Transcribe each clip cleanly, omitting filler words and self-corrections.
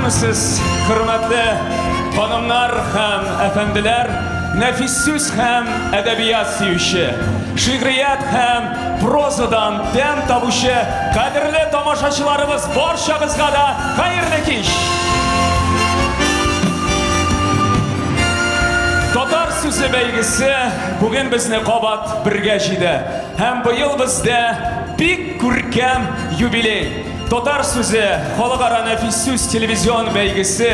Исәнмесез, хөрмәтле ханымнар һәм әфәнделәр, нәфис сүз һәм әдәбият сөюче, шигърият һәм прозадан тәм табучы кадерле тамашачыларыбыз, барчагызга да хәерле кич! Татар сүзе бәйгесе бүген безне кабат бергә җыйды. Һәм быел бездә бик күркәм юбилей. Татар сүзе халыкара нәфис сүз телевизион бәйгесе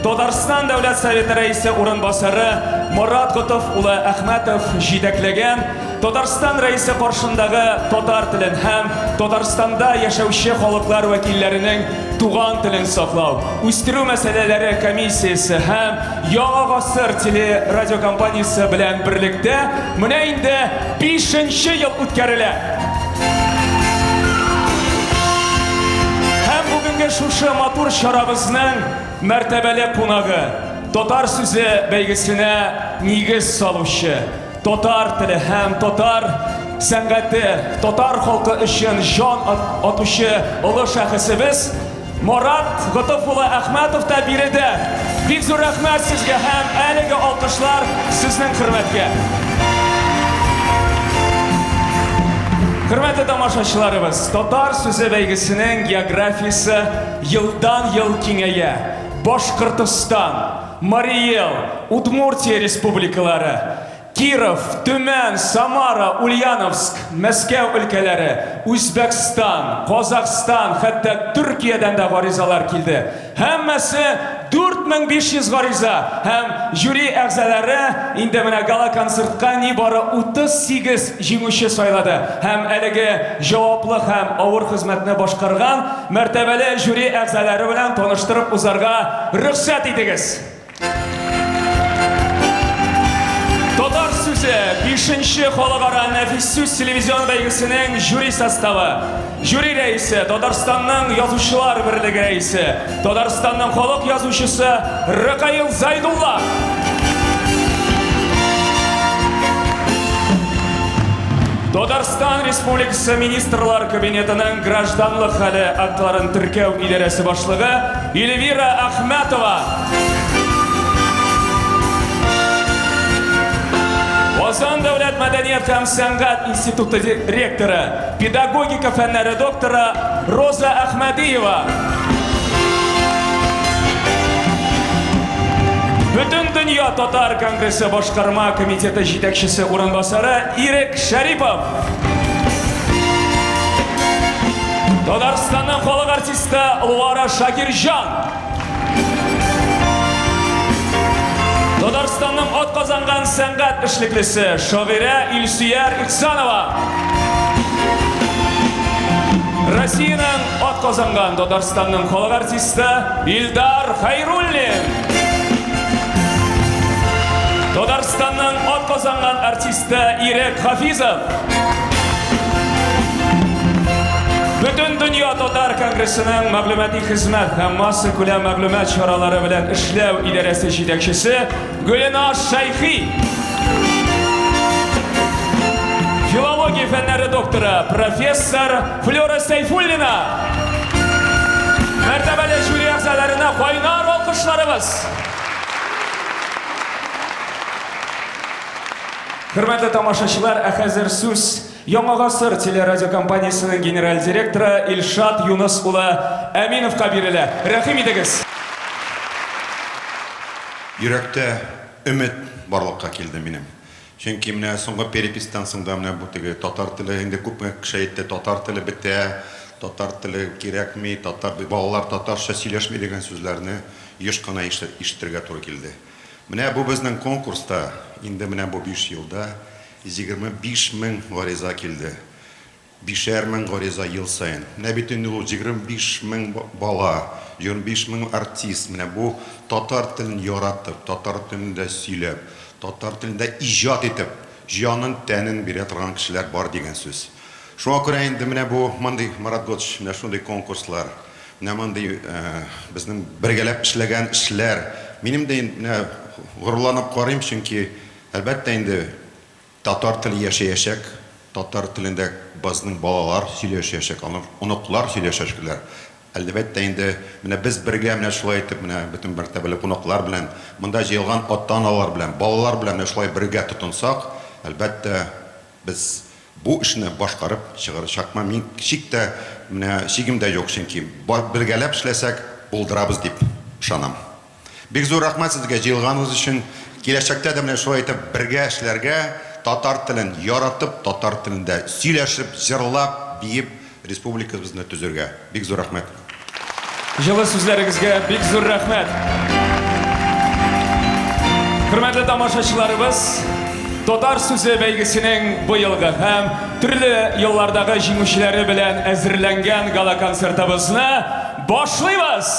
Татарстан Дәүләт Советы Рәисе урынбасары Марат Готыф улы Әхмәтов җитәкләгән Татарстан Рәисе каршындагы татар телен һәм Татарстанда яшәүче халыклар вәкилләренең туган телен саклау, үстерү мәсьәләләре комиссиясе һәм Яңа гасыр телерадиокомпаниясе белән берлектә менә инде бишенче ел үткәрелә. Һәм бүгенге шушы матур чарабызның мәртәбәле кунагы, татар сүзе бәйгесенә нигез салучы, татар теле һәм татар сәнгате, татар халкы өчен җан атучы олы шәхесебез Марат Готыф улы Әхмәтов та биредә. Бик зур рәхмәт сезгә һәм әлеге алкышлар сезнең хөрмәткә. Хөрмәтле тамашачыларыбыз, татар сүзе бәйгесенең географиясе елдан-ел киңәя. Башкортостан, Марий Эл, Удмуртия республикалары, Киров, Төмән, Самара, Ульяновск, Мәскәү өлкәләре, Үзбәкстан, Казахстан, хәтта Төркиядән дә гаризалар килде. Һәммәсе 4500 гариза һәм жюри әгъзалары инде менә гала-концертка нибары 38 җиңүче сайлады һәм әлеге җаваплы һәм авыр хезмәтне башкарган мәртәбәле жюри әгъзалары белән таныштырып узарга рөхсәт итегез. Татар сүзе 5нче халыкара нәфис сүз телевизион бәйгесенең жюри составы. Жюри рәисе Татарстанның язучылар берлеге рәисе, Татарстанның халык язучысы Рөкаил Зайдулла. Татарстан Республикасы Министрлар Кабинетының гражданлык хәле актларын теркәү идарәсе башлыгы Эльвира Әхмәтова. Казан дәүләт мәдәният һәм сәнгать институты ректоры, педагогика фәннәре докторы Роза Әхмәдиева. Бөтен дөнья татар конгрессы башкарма комитеты җитәкчесе урынбасары Ирек Шәрипов. Татарстанның халык артисты Луара Шакирҗан. Татарстанның атказанган сәнгать эшлеклесе, шагыйрә Илсөяр Ихсанова. Россиянең атказанган Татарстанның халык артисты Илдар Хәйруллин. Татарстанның атказанган артисты Ирек Хафизов. Бөтен дөнья татар конгрессының мәгълүмати хезмәт һәм массакүләм мәгълүмат чаралары белән эшләү идарәсе җитәкчесе Гөлиназ Шәйхи. Филология фәннәре докторы, профессор Флера Сәйфуллина. Мәртәбәле жюри әгъзаларына кайнар алкышларыбыз. Хөрмәтле тамашачылар, ә хәзер сүз Яңа гасыр телерадиокомпаниясенең генераль директоры Илшат Юныс улы Әминовка бирелә. Рәхим итегез! Йөрәктә өмет барлыкка килде минем. Чөнки менә соңгы переписьтан соң да менә бу теге татар теле инде күпме кеше әйтте, татар теле бетә, татар теле кирәкми, татар балалар татарча сөйләшми дигән сүзләрне еш кына ишетергә туры килде. Менә бу безнең конкурста инде менә бу биш елда 25 мең гариза килде. Бишәр мең гариза ел саен. Менә бит инде ул 25 мең бала, 25 мең артист менә бу татар телен яратып, татар телендә сөйләп, татар телендә иҗат итеп, җанын-тәнен бирә торган кешеләр бар дигән сүз. Шуңа күрә инде менә бу мондый, Марат Готович, менә шундый конкурслар, Менә мондый безнең бергәләп эшләгән эшләр. Минем дә инде менә горурланып карыйм, чөнки, әлбәттә инде, татар теле яшәячәк, татар телендә безнең балалар сөйләшәчәк, оныклар сөйләшәчәкләр. Әлбәттә инде, менә без бергә менә шулай итеп, менә бөтен мәртәбәле кунаклар белән, монда җыелган ата-аналар белән, балалар белән менә шулай бергә тотынсак, әлбәттә, без бу эшне башкарып чыгарачакмы, мин шик тә, менә шигем дә юк, чөнки бергәләп эшләсәк, булдырабыз дип ышанам. Бик зур рәхмәт сезгә җыелганыгыз өчен. Киләчәктә дә менә шулай итеп бергә эшләргә, татар телен яратып, татар телендә сөйләшеп, җырлап, биеп республикабызны төзергә. Бик зур рәхмәт. Җылы сүзләрегезгә бик зур рәхмәт. Хөрмәтле тамашачыларыбыз, Татар сүзе бәйгесенең быелгы һәм төрле еллардагы җиңүчеләре белән әзерләнгән гала-концертыбызны башлыйбыз!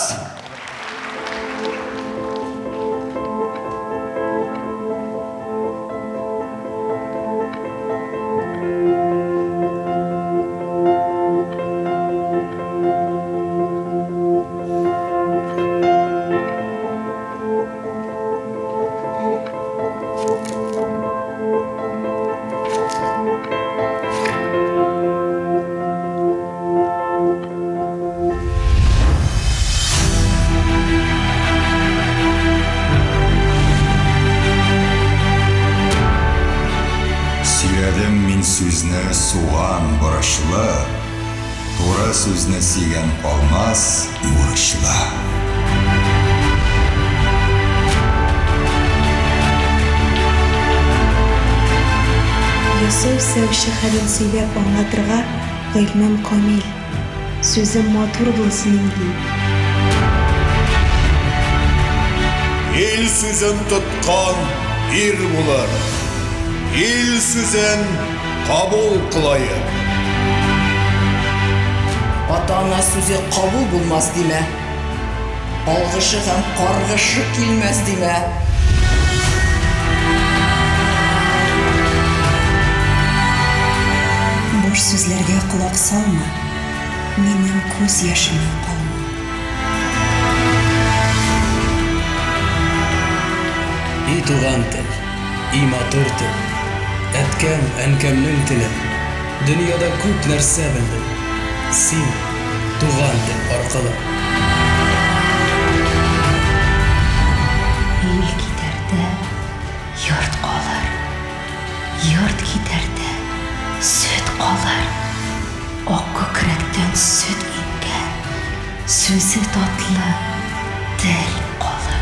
Сөйләдем мин сүзне суган борычлы, Туры сүзне сөйгән калмас бурычлы. Йосыф сәүче хәлен сөйләп аңлатырга гыйльмем камил, Сүзем матур булсын имди. Ил сүзен тоткан ир булыр, Ил сүзен кабул кылаек. Ата-ана сүзе кабул булмас димә. Алгышы һәм каргышы килмәс димә. Буш сүзләргә колак салма, минем күз яшемә калма. И туган тел, и матур тел, әткәм, әнкәмнең теле, Дөньяда күп нәрсә белдем, син, туган тел аркылы. Ил китәрдә йорт калыр, йорт китәрдә сөт калыр. Ак күкрәктән сөт иңгән, сүзе татлы тел калыр.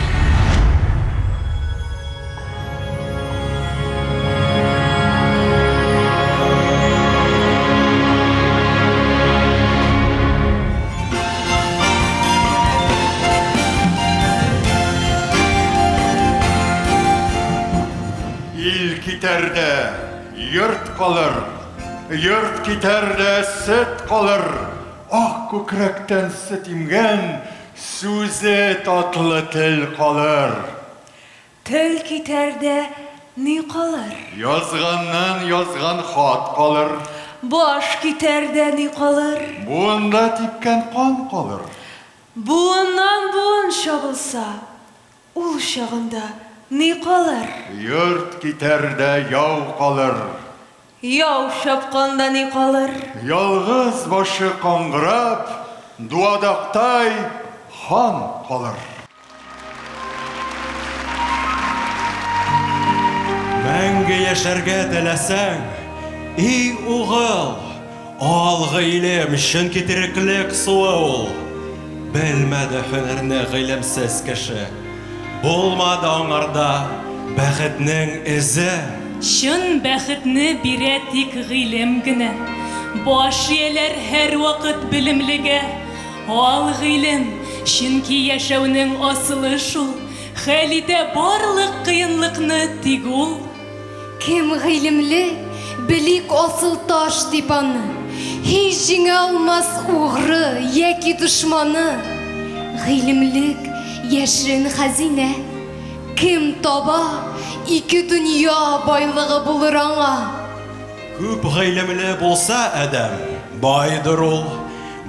Ил китәр дә, йорт калыр, йорт китәр дә, сөт калыр. Ак күкрәктән сөт имгән, сүзе татлы тел калыр. Тел китәр дә, ни калыр? Язганнан язган хат калыр. Баш китәр дә, ни калыр? Буында типкән кан калыр. Буыннан буын чабылса, ул чагында ни калыр? Йорт китәр дә, яу калыр. Яу чапканда ни калыр? Ялгыз башы каңгырап, дуадактай хан калыр. Мәңге яшәргә теләсәң, и угыл, ал гыйлем, чөнки тереклек суы ул. Белмәде һөнәрне гыйлемсез кеше, булмады аңарда бәхетнең эзе. Чын бәхетне бирә тик гыйлем генә. Баш ияләр һәрвакыт белемлегә. Ал гыйлем, чөнки яшәүнең асылы шул, хәл итә барлык кыенлыкны тик ул. Кем гыйлемле, белик асыл таш дип аны, һич җиңә алмас угры яки дошманы. Гыйлемлек, яшерен хәзинә, кем таба, ике дөнья байлыгы булыр аңа. Күп гыйлемле булса адәм, байдыр ул,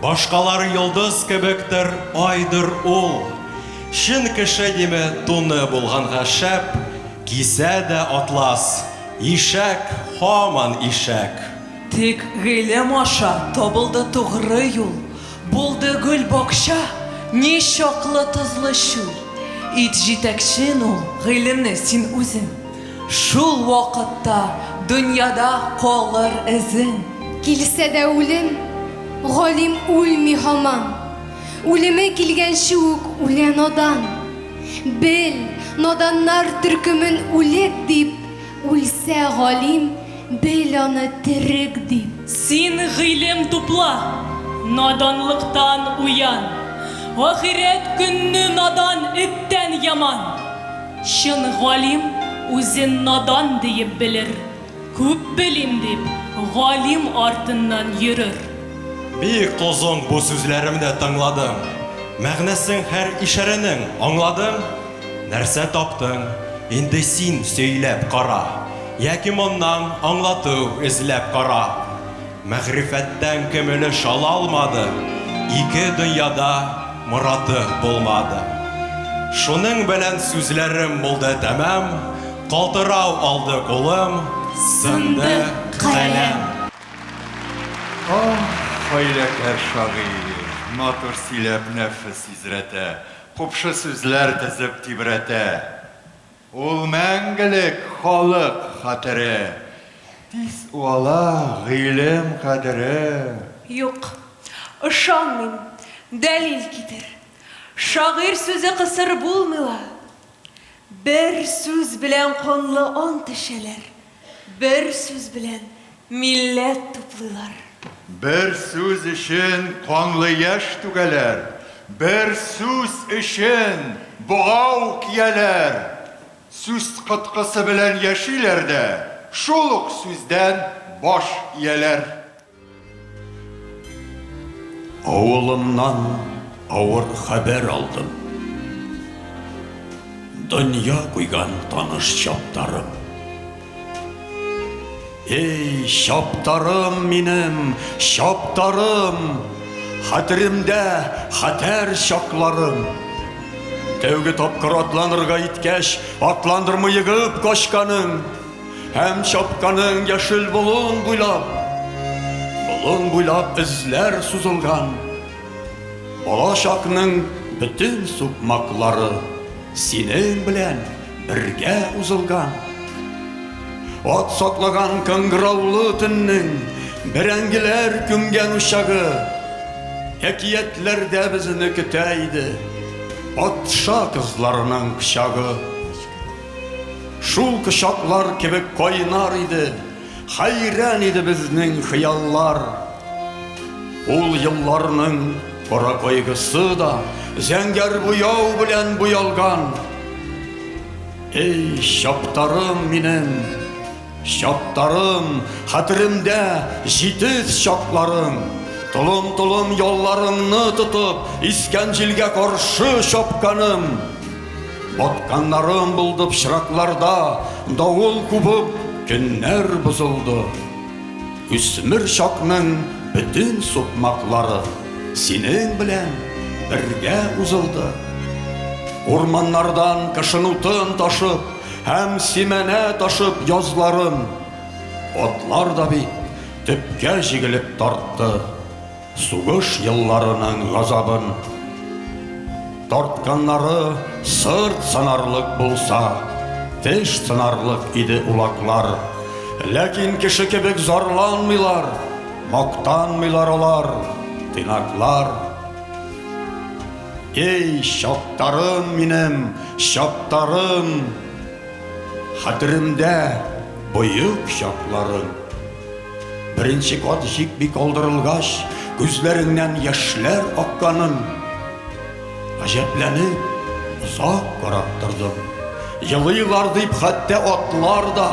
Башкалар йолдыз кебектер, айдыр ул. Чын кеше диме туны булганга шәп, Кисә дә атлас, ишәк һаман ишәк. Тик гыйлем аша табылды тугры юл. Булды гөл бакча, ни чаклы тозлы чүл. Ит җитәкчен ул гыйлемне син үзең. Шул вакытта дөньяда калыр эзең. Килсә дә үлем, галим үлми һаман. Үлеме килгәнче үк үлә надан. Бел, наданнар төркемен үлек дип, үлсә галим, бел аны терек дип. Син гыйлем тупла, наданлыктан уян. Ахирәт көнне надан эттән яман. Чын галим үзен надан диеп белер. Күп белим дип, галим артыннан йөрер. Бик озын бу сүзләремне тыңладың, Мәгънәсен һәр ишарәнең аңладың? Нәрсә таптың, инде син сөйләп кара, Яки моннан аңлату эзләп кара. Мәгърифәттән кем өлеш ала алмады, Ике дөньяда мораты булмады. Шуның белән сүзләрем булды тәмам, Калтырау алды кулым, сынды каләм. Ах, хәйләкәр шагыйрь, матур сөйләп нәфес изрәтә, купшы сүзләр тезеп тибрәтә. Ул мәңгелек халык хәтере. Тиз уала гыйлем кадере. Юк, ышанмыйм, дәлил китер. Шагыйрь сүзе кысыр булмый ла. Бер сүз белән канлы ант эчәләр, бер сүз белән милләт туплыйлар. Бер сүз өчен канлы яшь түгәләр, бер сүз өчен богау кияләр. Сүз коткысы белән яшиләр дә, шул ук сүздән баш ияләр. Авылымнан авыр хәбәр алдым. Дөнья куйган таныш чаптарым. Эй, чаптарым минем, чаптарым, Хәтеремдә хәтәр чакларым. Тәүге тапкыр атланырга иткәч, Атландырмый егып качканың. Һәм чапканың яшел болын буйлап. Болын буйлап эзләр сузылган. Бала чакның бөтен сукмаклары синең белән бергә узылган. Ат саклаган кыңгыраулы төннең бәрәңгеләр күмгән учагы әкиятләрдә безне көтә иде. Патша кызларының кочагы. Шул кочаклар кебек кайнар иде, Хәйран иде безнең хыяллар. Ул елларның кара кайгысы да Зәңгәр буяу белән буялган. Эй, чаптарым минем, Чаптарым, хәтеремдә җитез чакларың, Толым-толым ялларыңны тотып, Искән җилгә каршы чапканым. Батканнарым булды пычракларда, Давыл кубып, көннәр бозылды. Үсмер чакның бөтен сукмаклары Синең белән бергә узылды. Урманнардан кышын утын ташып, Һәм симәнә ташып язларын. Атлар да бит төпкә җигелеп тартты Сугыш елларының газабын. Тартканнары сырт сынарлык булса, Теш сынарлык иде улаклар. Ләкин кеше кебек зарланмыйлар, Мактанмыйлар алар, тыйнаклар. Эй, чаптарым минем, чаптарым! Хәтеремдә боек чакларың. Беренче кат җикми калдырылгач, күзләреңнән яшьләр акканын. Гаҗәпләнеп, озак карап тордым. Елыйлар дип хәтта атлар да.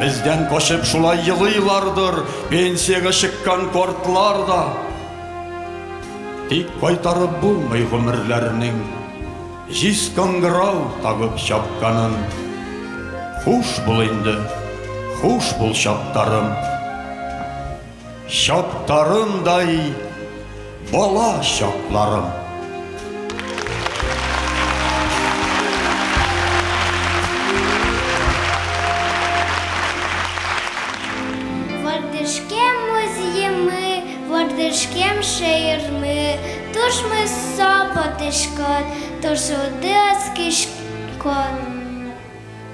Бездән качып шулай елыйлардыр пенсиягә чыккан картлар да. Тик кайтарып булмый гомерләрнең Җиз кыңгырау тагып чапканын. Хуш бул инде, хуш бул, чаптарым. Чаптарымдай бала чакларым. Вардышке музее мы. Вардышкем шайырмы, Тушмы сопотышкот, Тошудыцкишкот.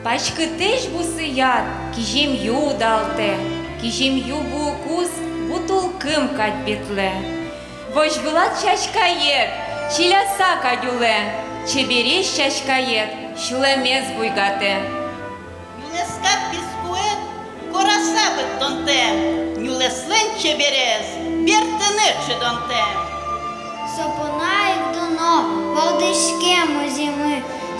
Пачкытеш бусыят, кижем ю удалте, Кижем ю бу укус бутулкым кать бетле. Вожгулат чачкает, чиляса кадюле, Чебереш чачкает, шулемез буйгате. Нюлескат пискуэт, корасабыт донте, Нюлеслен чеберес, бертыны чедонте. Сопонаек доно, Валдышкем узимы,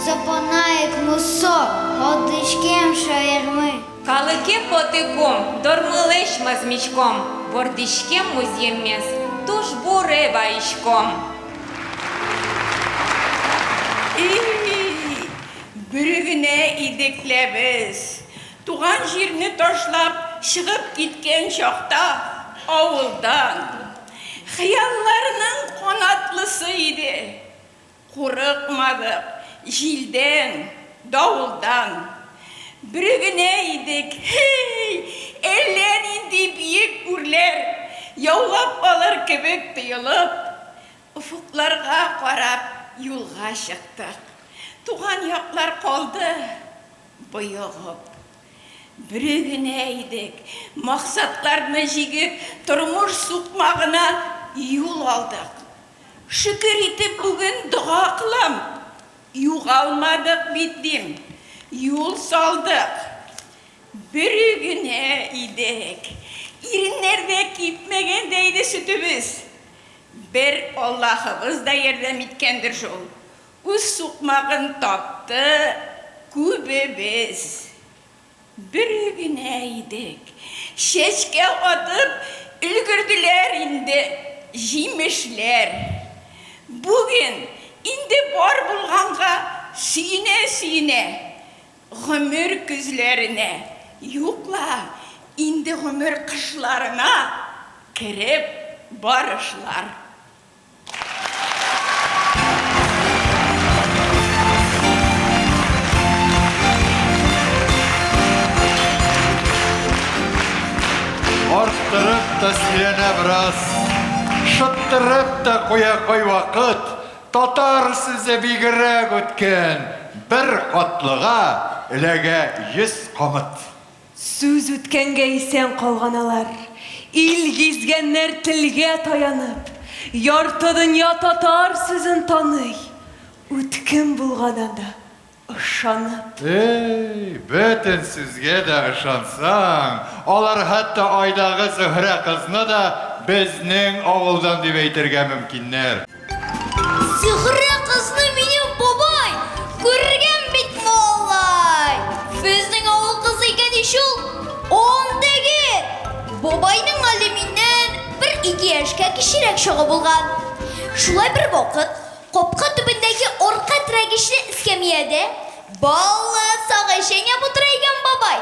Сопонаек мусо, Валдышкем шайырмы. Калыке потыком, дормылеш мазмичком, Бордишкем муземмес, туш буре баишком. И, бөре генә идек лә без. Туган җирне ташлап чыгып киткән чакта авылдан. Хыялларның канатлысы иде. Курыкмадык җилдән, давылдан. Бөре генә идек, һей, әллә нинди биек үрләр яулап алыр кебек тоелып, офыкларга карап юлга чыктык. Туган яклар калды боегып. Бөре генә идек, максатларны җигеп, тормыш сукмагына юл алдык. Шөкер итеп бүген дога кылам, югалмадык бит дим, юл салдык. Бөре генә идек. Иреннәрдә кипмәгән дә иде сөтебез. Бер Аллаһыбыз да ярдәм иткәндер шул. Үз сукмагын тапты күбебез. Бөре генә идек. Чәчкә атып өлгерделәр инде җимешләр. Бүген инде бар булганга сөенә-сөенә гомер көзләренә, юк ла, инде гомер кышларына кереп барышлар. Арттырып та сөйләнә бераз, шыттырып та куя кайвакыт, татар сүзе бигрәк үткен, бер атлыга эләгә 100 камыт. Сүз үткәнгә исән калган алар. Ил гизгәннәр телгә таянып. Ярты дөнья татар сүзен таный. Үткен булган анда ышанып. Эй, бөтен сүзгә дә ышансаң, алар хәтта айдагы Зөһрә кызны да безнең авылдан дип әйтергә мөмкиннәр. Зөһрә кызны минем бабай күргән бит, малай. Безнең авыл кызы икән ич ул. Андагы бабайның әле миннән бер-ике яшькә кечерәк чагы булган. Шулай бер вакыт капка төбендәге арка терәгечле эскәмиядә баллы сагыз чәйнәп утыра икән бабай.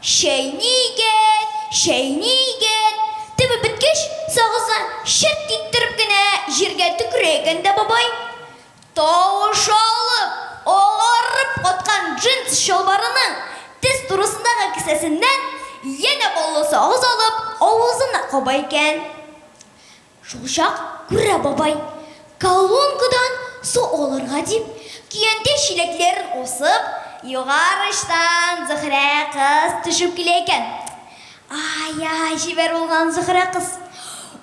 Чәйни икән, чәйни икән. Төбе беткәч, сагызны чырт иттереп кенә җиргә төкерә икән дә бабай. Тавыш алып, агарып каткан джинс чалбарының тез турысындагы кесәсеннән янә баллы сагыз алып, авызына каба икән. Шулчак күрә бабай, колонкадан су алырга дип, көянтә чиләкләрен асып, югары очтан Зөһрә кыз төшеп килә икән. Ай-ай, чибәр булган Зөһрә кыз.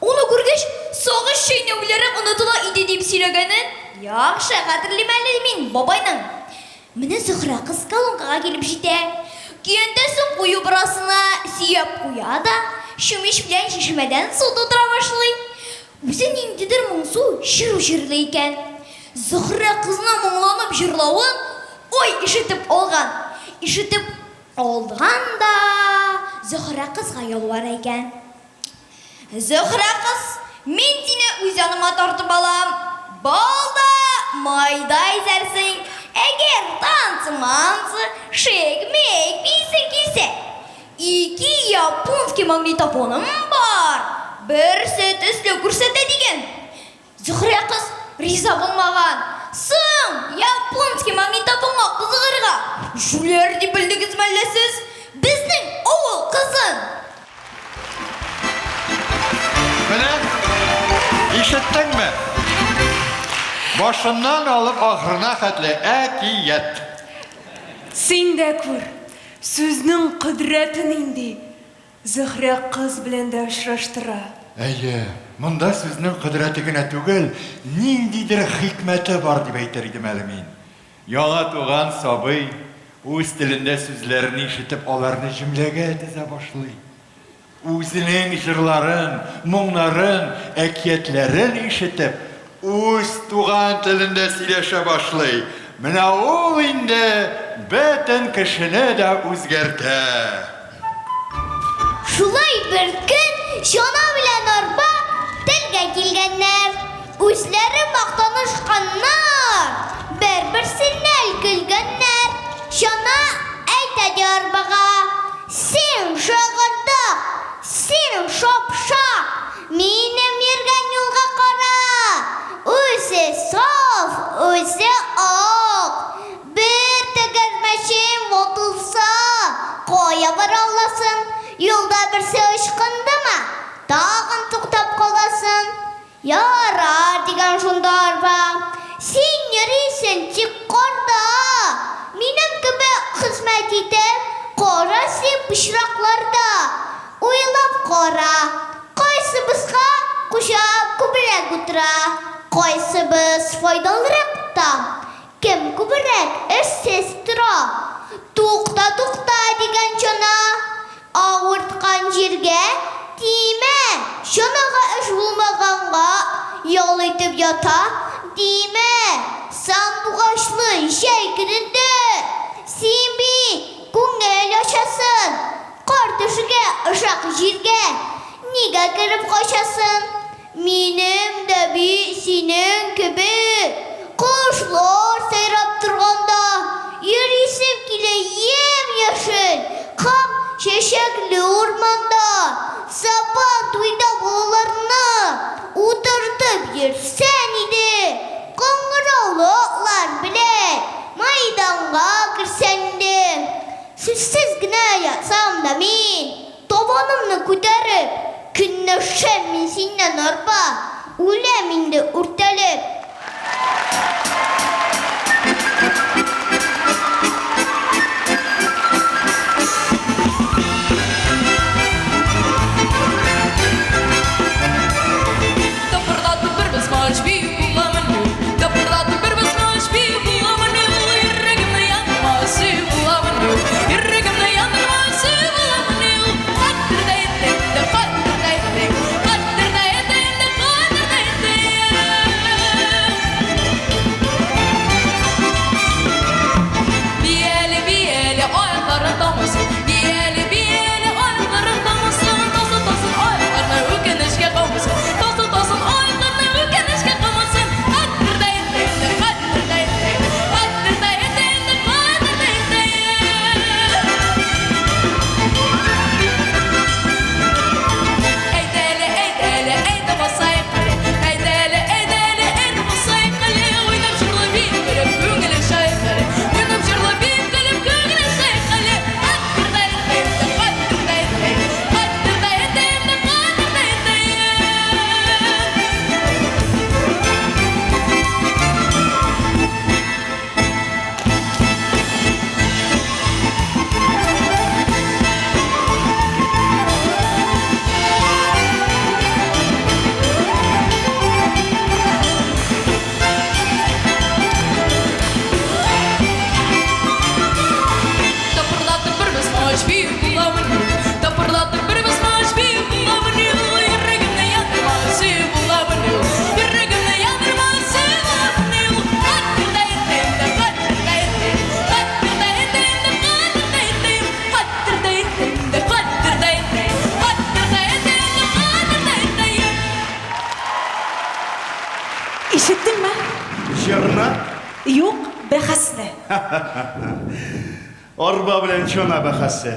Аны күргәч, сагыз чәйнәүләре онытыла иде дип сөйләгәнен яхшы хәтерлим әле мин бабайның. Менә Зөһрә кыз колонкага килеп җитә. Көянтәсен кую бурасына сөяп куя да, чүмеч белән чишмәдән су тутыра башлый. Үзе ниндидер моңсу җыру җырлый икән. Зөһрә кызның моңланып җырлавын ай ишетеп алган. Ишетеп алган да, Зөһрә кызга ялвара икән. Зөһрә кыз, мин сине үз яныма тартып алам. Бал да, май да изәрсең. Әгәр танцы-манцы, шек-мек биисең килсә, ике японский магнитофоным бар, берсе төсле күрсәтә дигән. Зөһрә кыз риза булмаган. Соң, японский магнитофонга кызыгырга җүләр дип белдегезме әллә сез безнең авыл кызын? Менә. Ишеттеңме? Башыннан алып ахырына хәтле әкият. Син дә күр, сүзнең кодрәте нинди! Зөһрә кыз белән дә очраштыра. Әйе, монда сүзнең кодрәте генә түгел, ниндидер хикмәте бар дип әйтер идем әле мин. Яңа туган сабый, үз телендә сүзләрне ишетеп, аларны җөмләгә тезә башлый. Үзенең җырларын, моңнарын, әкиятләрен ишетеп, үз туган телендә сөйләшә башлый. Менә ул инде бөтен кешене дә үзгәртә. Шулай бер көн чана белән арба телгә килгәннәр. Үзләре мактанышканнар, бер-берсеннән көлгәннәр. Чана әйтә ди арбага, Син шыгырдак, син шапшак, минем йөргән юлга кара, үзе саф, үзе ак. Бер тәгәрмәчем ватылса, кая бара аласың? Юлда берсе ычкындымы, тагын туктап каласың. Ярар, дигән шунда арба. Син йөрисең тик карда. Минем кебек хезмәт итеп, кара син пычракларда. Уйлап кара, кайсыбызга хуҗа күбрәк утыра, кайсыбыз файдалырак та, кем күбрәк эшсез тора. Тукта, тукта, дигән чана. Авырткан җиргә тимә, чанага эш булмаганга ял итеп ята димә, сандугачлы җәй көнендә син бит күңел ачасын, кар төшүгә ышак җиргә нигә кереп качасын? Минем дә бит синең кебек кошлар сайрап торганда йөрисем килә ямь-яшел кам чәчәкле урманда, Сабан туйда балаларны утыртып йөрсәң иде, кыңгыраулы атлар белән мәйданга керсәң иде. Сүзсез генә ятсам да мин, Табанымны күтәреп, Көнләшәм мин синнән, арба, Үләм инде үртәлеп. Тыпырдатып бер басмач бию буламыни? Тыпырдатып бер басмач бию буламыни? Йөрәгемне яндырма, сөю буламыни? Йөрәгемне яндырма, сөю буламыни? Кадердә итте, кадердә итте, кадердә итте, кадердә итте. Бияле, бияле, аякларың талмасын. Бияле, бияле, аякларың талмасын. Талсын, талсын аякларны, үкенечкә калмасын. Талсын, талсын аякларны, үкенечкә калмасын. Кадердә итте, кадердә итте, кадердә итте, кадердә итте. Әйдәле, әйдәле, әйдә басайык әле. Әйдәле, әйдәле, әйдә басайык әле. Уйнап җырлап биеп көлеп, күңел ачайык әле. Уйнап җырлап биеп көлеп, күңел ачайык әле. Кадердә итте, кадердә итте, кадердә итте, кадердә итте. Тапырлатып бер басмач бию буламыни? Тапырлатып бер басмач бию буламыни? Йөрәгемне яндырма, сөю буламыни? Йөрәгемне яндырма, сөю буламыни? Кадердә итте, кадердә итте, кадердә итте, кадердә итте, кадердә итте, кадердә итте, кадердә итте, кадердә итте. Ишеттеңме? Җырны? Юк, бәхәсне. Арба белән чана бәхәсе,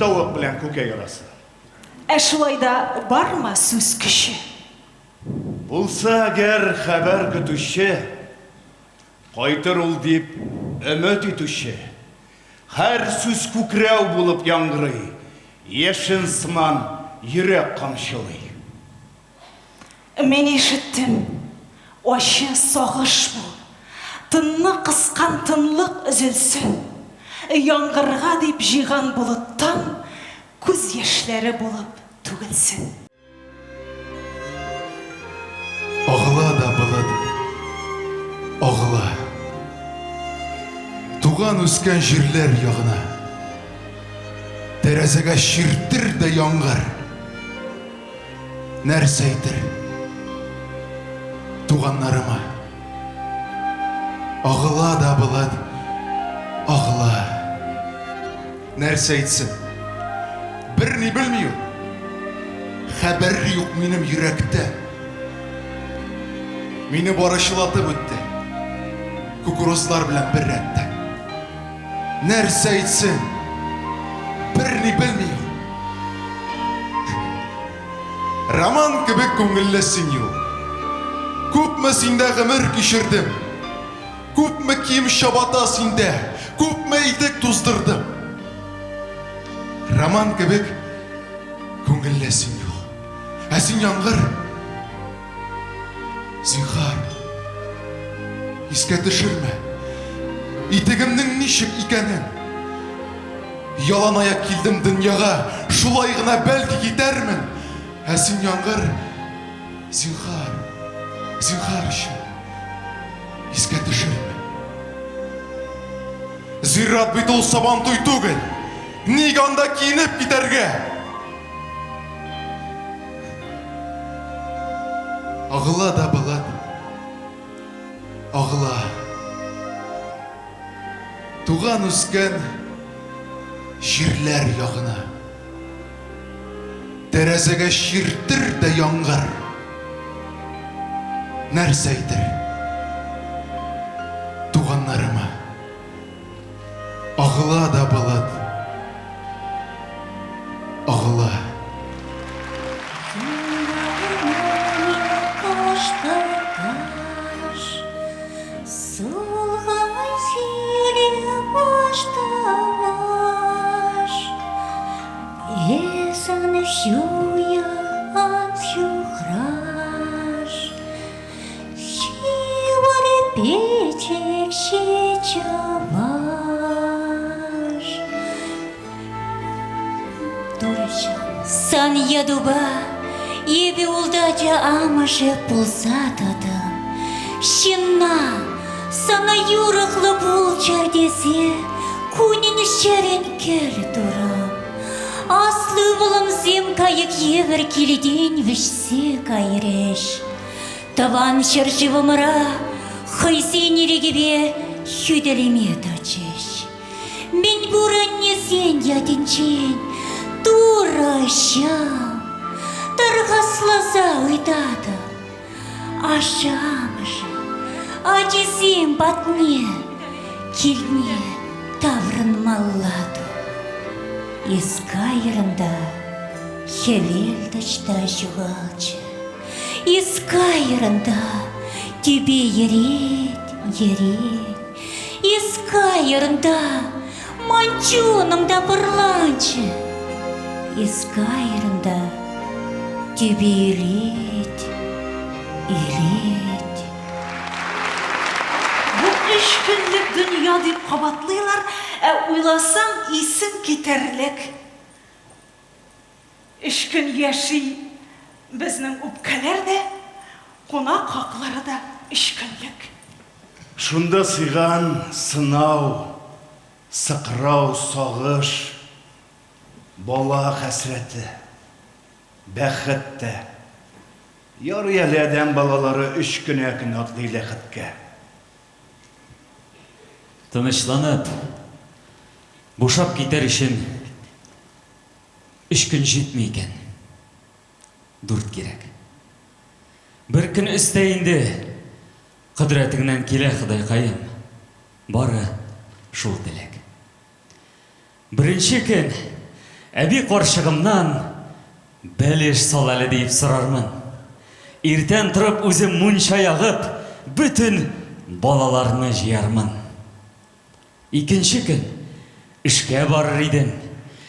тавык белән күкәй арасы. Ә шулай да бармы сүз көче? Булса әгәр хәбәр көтүче, кайтыр ул дип өмет итүче, һәр сүз күкрәү булып яңгырый, яшен сыман йөрәк камчылый. Мин ишеттем, ачы сагыш бу. Тынны кыскан тынлык өзелсен. Яңгырга дип җыйган болыттан күз яшьләре булып түгелсен. Агыла да болыт, агыла. Туган-үскән җирләр ягына. Тәрәзәгә чиртер дә яңгыр. Нәрсә әйтер туганнарыма? Агыла да болыт, агыла. Нәрсә әйтсен? Берни белми ул. Хәбәр юк минем йөрәктә. Мине бары чылатып үтте. Кукурузлар белән бер рәттә. Нәрсә әйтсен? Берни белми ул. Роман кебек күңелле син юл. Күпме синдә гомер кичердем. Күпме кием чабата синдә, күпме итек туздырдым. Роман кебек күңелле син юл. Ә син яңгыр. Зинхар, искә төшермә. Итегемнең ничек икәнен. Ялан аяк килдем дөньяга, шулай гына бәлки китәрмен. Ә син яңгыр, зинхар, зинхар өчен искә төшермә. Зират бит ул Сабантуй түгел. Нигә анда киенеп китәргә? Агыла да болыт, агыла. Туган-үскән җирләр ягына. Тәрәзәгә чиртер дә яңгыр. Нәрсә әйтер туганнарыма? Агыла да болыт, агыла. Сан ятупа эпӗ ултӑ ача амӑшӗ пулса тӑтӑм. Ҫынна сана юрӑхлӑ пулчӑр тесе кунӗн-ҫӗрӗн кӗл турӑм. Аслӑ ывӑлӑмсем кайӑк евӗр килтен вӗҫсе кайрӗҫ. Тӑван ҫӗршывӑмӑра хӑйсен ирӗкӗпе хӳтӗлеме тӑчӗҫ. Мӗнпур аннесен ятӗнчен Турӑҫӑм, тархасласа ыйтатӑп, ашшӗ-амӑшӗ ачисем патне килне таврӑнмалла ту. Эс кайрӑн та хӗвел таҫта ҫухалчӗ. Эс кайрӑн та тӳпе йӗрет, йӗрет. Эс кайрӑн та ман чунӑм та пӑрланчӗ. Эс кайрӑн та тӳпе ӳлет, ӳлет. Бу өч көнлек дөнья дип кабатлыйлар, ә уйласаң, исең китәрлек. Өч көн яши безнең үпкәләр дә, кунак хаклары да өч көнлек. Шунда сыйган сынау, сыкрау, сагыш, бала хәсрәте, бәхет тә. Ярый әле адәм балалары өч кенә көн атлый ләхеткә. Тынычланып, бушап китәр өчен Өч көн җитми икән. Дүрт кирәк. Бер көн өстә инде. Кодрәтеңнән килә, Ходайкаем. Бары шул теләк. Беренче көн әби карчыгымнан бәлеш сал әле диеп сорармын. Иртән торып үзем мунча ягып, бөтен балаларны җыярмын. Икенче көн эшкә барыр идем.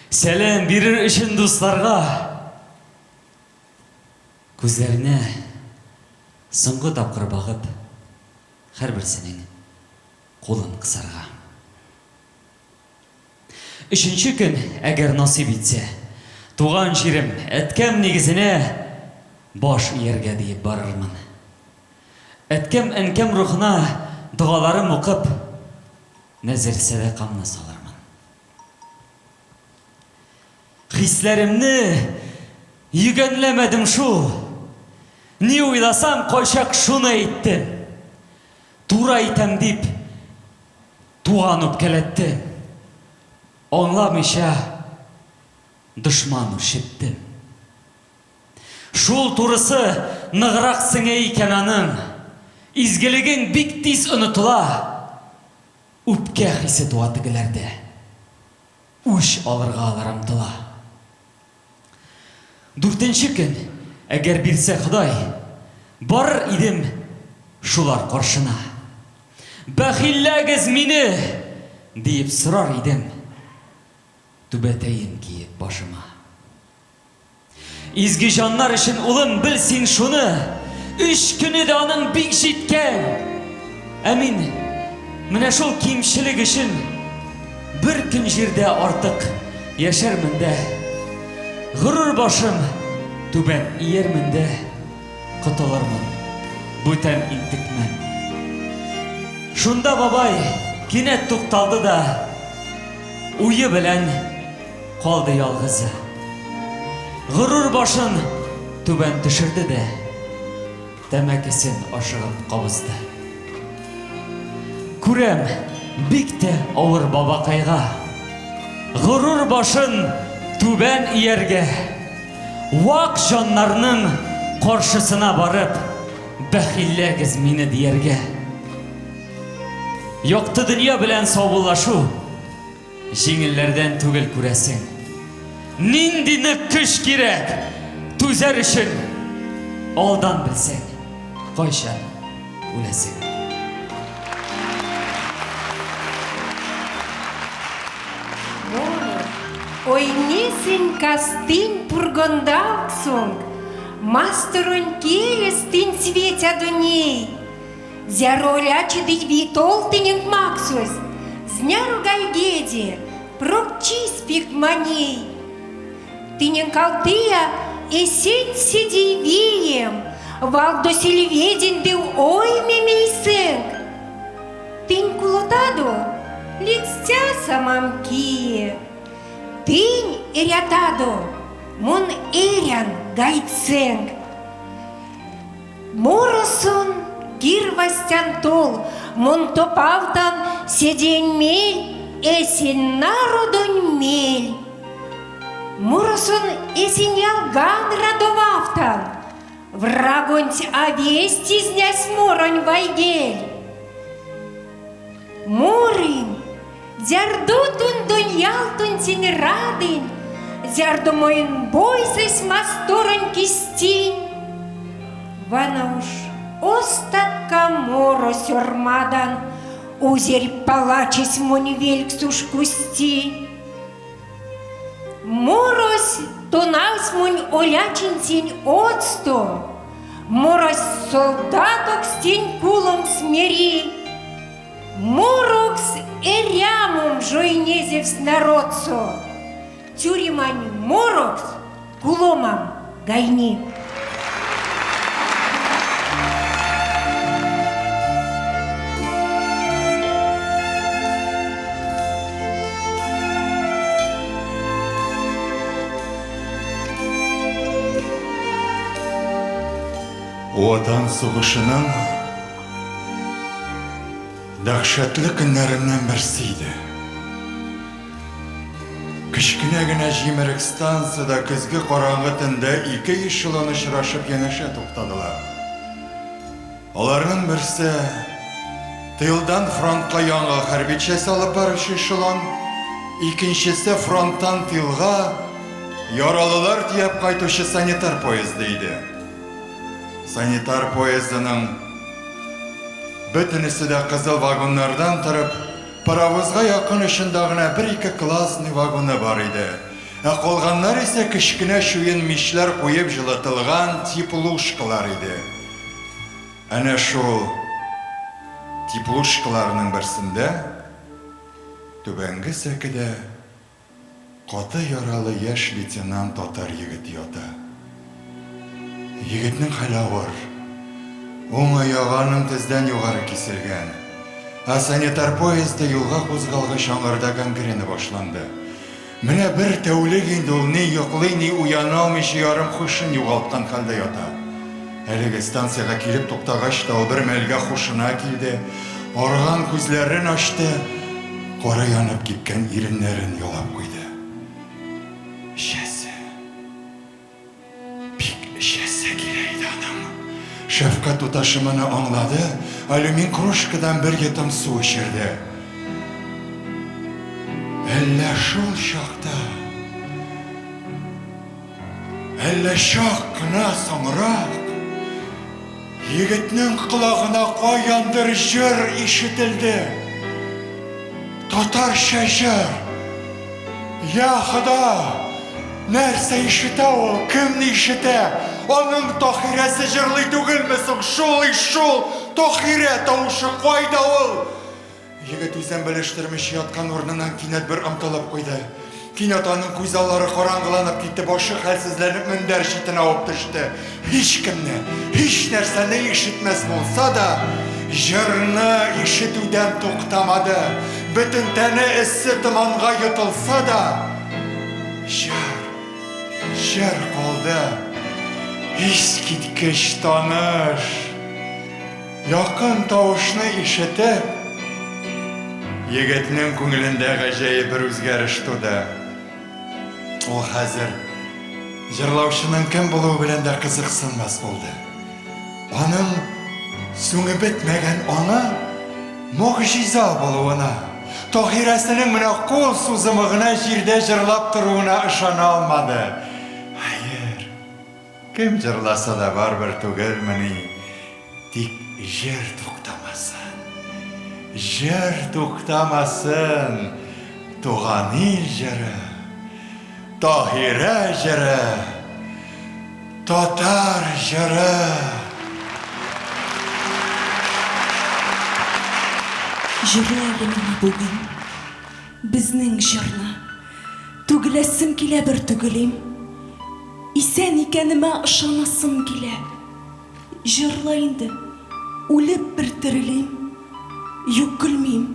Сәлам бирер өчен дусларга. Күзләренә Соңгы тапкыр багып, һәрберсенең кулын кысарга. Өченче көн, әгәр насыйп итсә, туган җирем, әткәм нигезенә баш ияргә диеп барырмын. Әткәм-әнкәм рухына догаларым укып, нәзер-сәдакамны салырмын. Хисләремне йөгәнләмәдем шул. Ни уйласам, кайчак шуны әйттем. Туры әйтәм дип, туган үпкәләттем. Аңламыйча, дошман үрчеттем. Шул турысы ныграк сеңә икән аның. Изгелегең бик тиз онытыла. Үпкә хисе туа тегеләрдә. Үч алырга алар омтыла. Дүртенче көн, әгәр бирсә Ходай, барыр идем шулар каршына. Бәхилләгез мине! диеп сорар идем, түбәтәем киеп башыма. Изге җаннар өчен, улым, бел син шуны, өч көне дә аның бик җиткән. Ә мин менә шул кимчелек өчен бер көн җирдә артык яшәрмен дә, горур башым түбән иярмен дә, котылырмын, бүтән интекмәм. Шунда бабай кинәт тукталды да, уе белән Калды ялгызы. Горур башын түбән төшерде дә, тәмәкесен ашыгып кабызды. Күрәм, бик тә авыр бабакайга. Горур башын түбән ияргә, вак җаннарның каршысына барып, бәхилләгез мине дияргә. Якты дөнья белән саубуллашу Җиңелләрдән түгел күрәсең. Нинди нык көч кирәк түзәр өчен. Алдан белсәң, кайчан үләсең. Моро, Оймесэнь кастынь пургондавксонк, Масторонь келес тынь светядо ней. Зяро олячи ды тол тыненк максозь, Зняро гайгеде, прок чись пек маней. Тыненк алтыя эсень седей вием, Валдо сельведень ды оймем эйсэнк. Тынь кулотадо, ледстясамам кие. Тынь эрятадо, мон эрян гайтьсэнк. Моросон кирвастян тол, Мон топавтан седеень мель, Эсень народонь мель. Моросон эсень ялган радовавтан, Врагонть а весть изнясь моронь вайгель. Морынь, зярдо тундонь ялтонтень радынь, Зярдо монь бойсэсь масторонь кистинь, Вана уж остатка моро сёрмадан, Узерь палачесь монь велькс уж кусти. Морось тонавтсь монь олячинтень одсто, Морось солдатокс тень куломс мери. Морокс эрямом жойнезевсь народсо, Тюремань морокс куломам гайни. Ватан сугышының дәһшәтле көннәреннән берсе иде. Кечкенә генә җимерек станциядә көзге караңгы төндә ике эшелон очрашып янәшә туктадылар. Аларның берсе, тылдан фронтка яңа хәрби часть алып баручы эшелон, икенчесе фронттан тылга яралылар төяп кайтучы санитар поезды иде. Санитар поездының бөтенесе дә кызыл вагоннардан торып, Паровозга якын очында гына бер-ике классный вагоны бар иде. Ә калганнар исә кечкенә чуен мичләр куеп җылытылган теплушкалар иде. Әнә шул теплушкаларның берсендә, түбәнге сәкедә каты яралы яшь лейтенант татар егете ята. Егетнең хәле авыр. Уң аягы аның тездән югары киселгән. Ә санитар поезды юлга кузгалгач аңарда гангрена башланды. Менә бер тәүлек инде ул ни йоклый, ни уяна алмыйча ярым һушын югалткан хәлдә ята. Әлеге станциягә килеп туктагач та ул бер мәлгә һушына килде, арыган күзләрен ачты, кара янып кипкән иреннәрен ялап куйды. Эчәсе. Бик эчәсе килә иде аның. Шәфкать туташы моны аңлады, алюмин кружкадан бер йотым су эчерде. Әллә шул чакта, әллә чак кына соңрак, Егетнең колагына каяндыр җыр ишетелде. Татарча җыр! Я Хода! Нәрсә ишетә ул, кемне ишетә? Аның Таһирәсе җырлый түгелме соң? Шул ич шул! Таһирә тавышы кайда ул? Егет үзен белештермичә яткан урыныннан кинәт бер омтылып куйды. Кинәт аның күз аллары караңгыланып китте, башы хәлсезләнеп мендәр читенә авып төште. Һичкемне, һичнәрсәне ишетмәс булса да, җырны ишетүдән туктамады. Бөтен тәне эссе томанга йотылса да, җыр, җыр калды. Искиткеч таныш. Якын тавышны ишетеп, егетнең күңелендә гаҗәеп бер үзгәреш туды. Ул хәзер җырлаучының кем булуы белән дә кызыксынмас булды. Аның сүңеп бетмәгән аңы могҗиза булуына, Таһирәсенең менә кул сузымы гына җирдә җырлап торуына ышана алмады. Хәер, Кем җырласа да барыбер түгелмени, тик җыр туктамасын. Җыр туктамасын, туган ил җыры, Таһирә җыры, татар җыры. Җырла әле миңа бүген безнең җырны. Түгеләсем килә бер түгелим. Исән икәнемә ышанасым килә. Җырла инде, үлеп бер терелим. Юк, көлмим.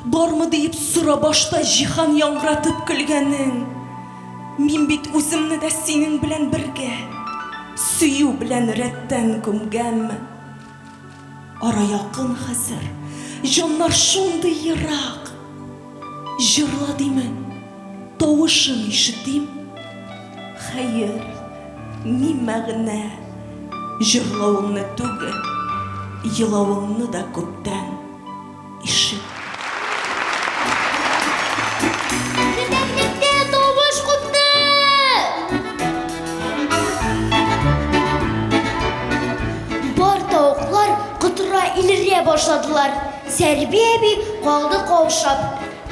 Бармы диеп сора башта җиһан яңгыратып көлгәнең. Мин бит үземне дә синең белән бергә, сөю белән рәттән күмгәнмен. Ара якын хәзер, җаннар шундый ерак. Җырла димен, тавышын ишетим. Хәер, ни мәгънә, җырлавыңны түгел, елавыңны да күптән ишеттем. Кетәклектә тавыш купты! Бар тавыклар котыра илерә башладылар. Сәрби әби калды каушап.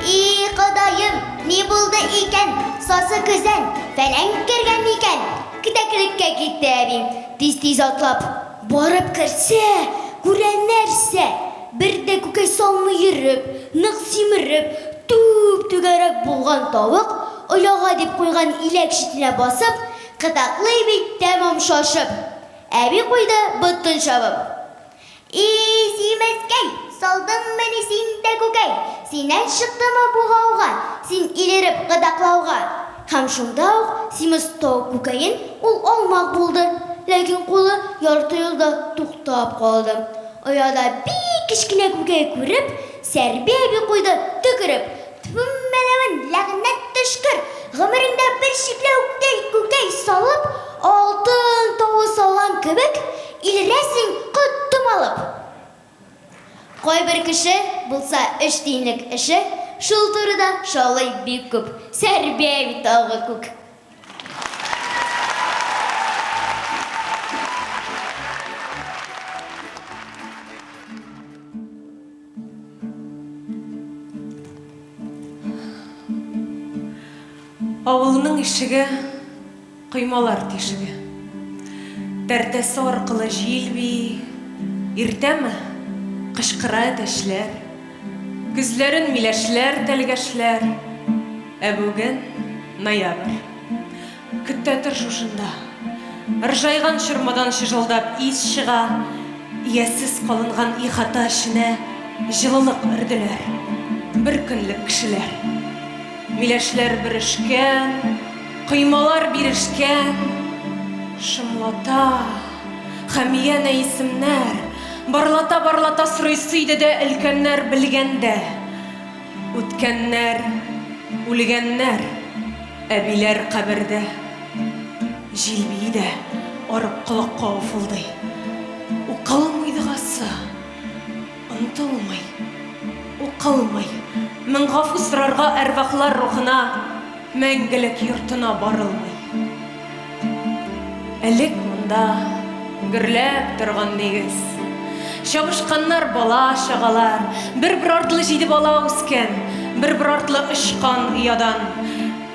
И, Ходаем, ни булды икән, сасы көзән, фәлән кергән микән? Кетәклеккә китте әби, тиз-тиз атлап. Барып керсә, күрә нәрсә, бер дә күкәй салмый йөреп, нык симереп, түп-түгәрәк булган тавык, ояга дип куйган иләк читенә басып, кытаклый бит тәмам шашып. Әби куйды ботын чабып. И, симезкәй, салдыңмыни син дә күкәй? Синнән чыктымы бу гауга, син илереп кытаклауга? Һәм шунда ук симез тавык күкәен ул алмак булды, ләкин кулы ярты юлда туктап калды. Ояда бик кечкенә күкәй күреп, Сәрби әби куйды төкереп, Тфү, мәләвен, ләгънәт төшкер! Гомереңдә бер чикләвектәй күкәй салып, алтын тавы салган кебек, илерәсең котым алып! Кайбер кеше, булса өч тиенлек эше, шул турыда шаулый бик күп, Сәрби әби тавыгы күк. Авылның ишеге, коймалар тишеге. Тәртәсе аркылы җил бии, Иртәме? Кычкыра әтәчләр. Көзләрен миләшләр тәлгәшләр. Ә бүген ноябрь. Көт тә тор шушында. Ыржайган чормадан чыжылдап ис чыга. Иясез калынган ихата эченә җылылык өрделәр. Бер көнлек кешеләр. Миләшләр бөрешкән, коймалар бирешкән. Шомлата һәм янә исемнәр. Барлата-барлата сорыйсы иде дә өлкәннәр белгәндә. Үткәннәр, үлгәннәр, әбиләр кабердә. Җил бии дә арып колакка уфылдый. Укылмый догасы, онытылмый, укылмый. Мең гафу сорарга әрвахлар рухына мәңгелек йортына барылмый. Элек монда гөрләп торган нигез. Чабышканнар бала-чагалар, бер-бер артлы җиде бала үскән, бер-бер артлы очкан оядан.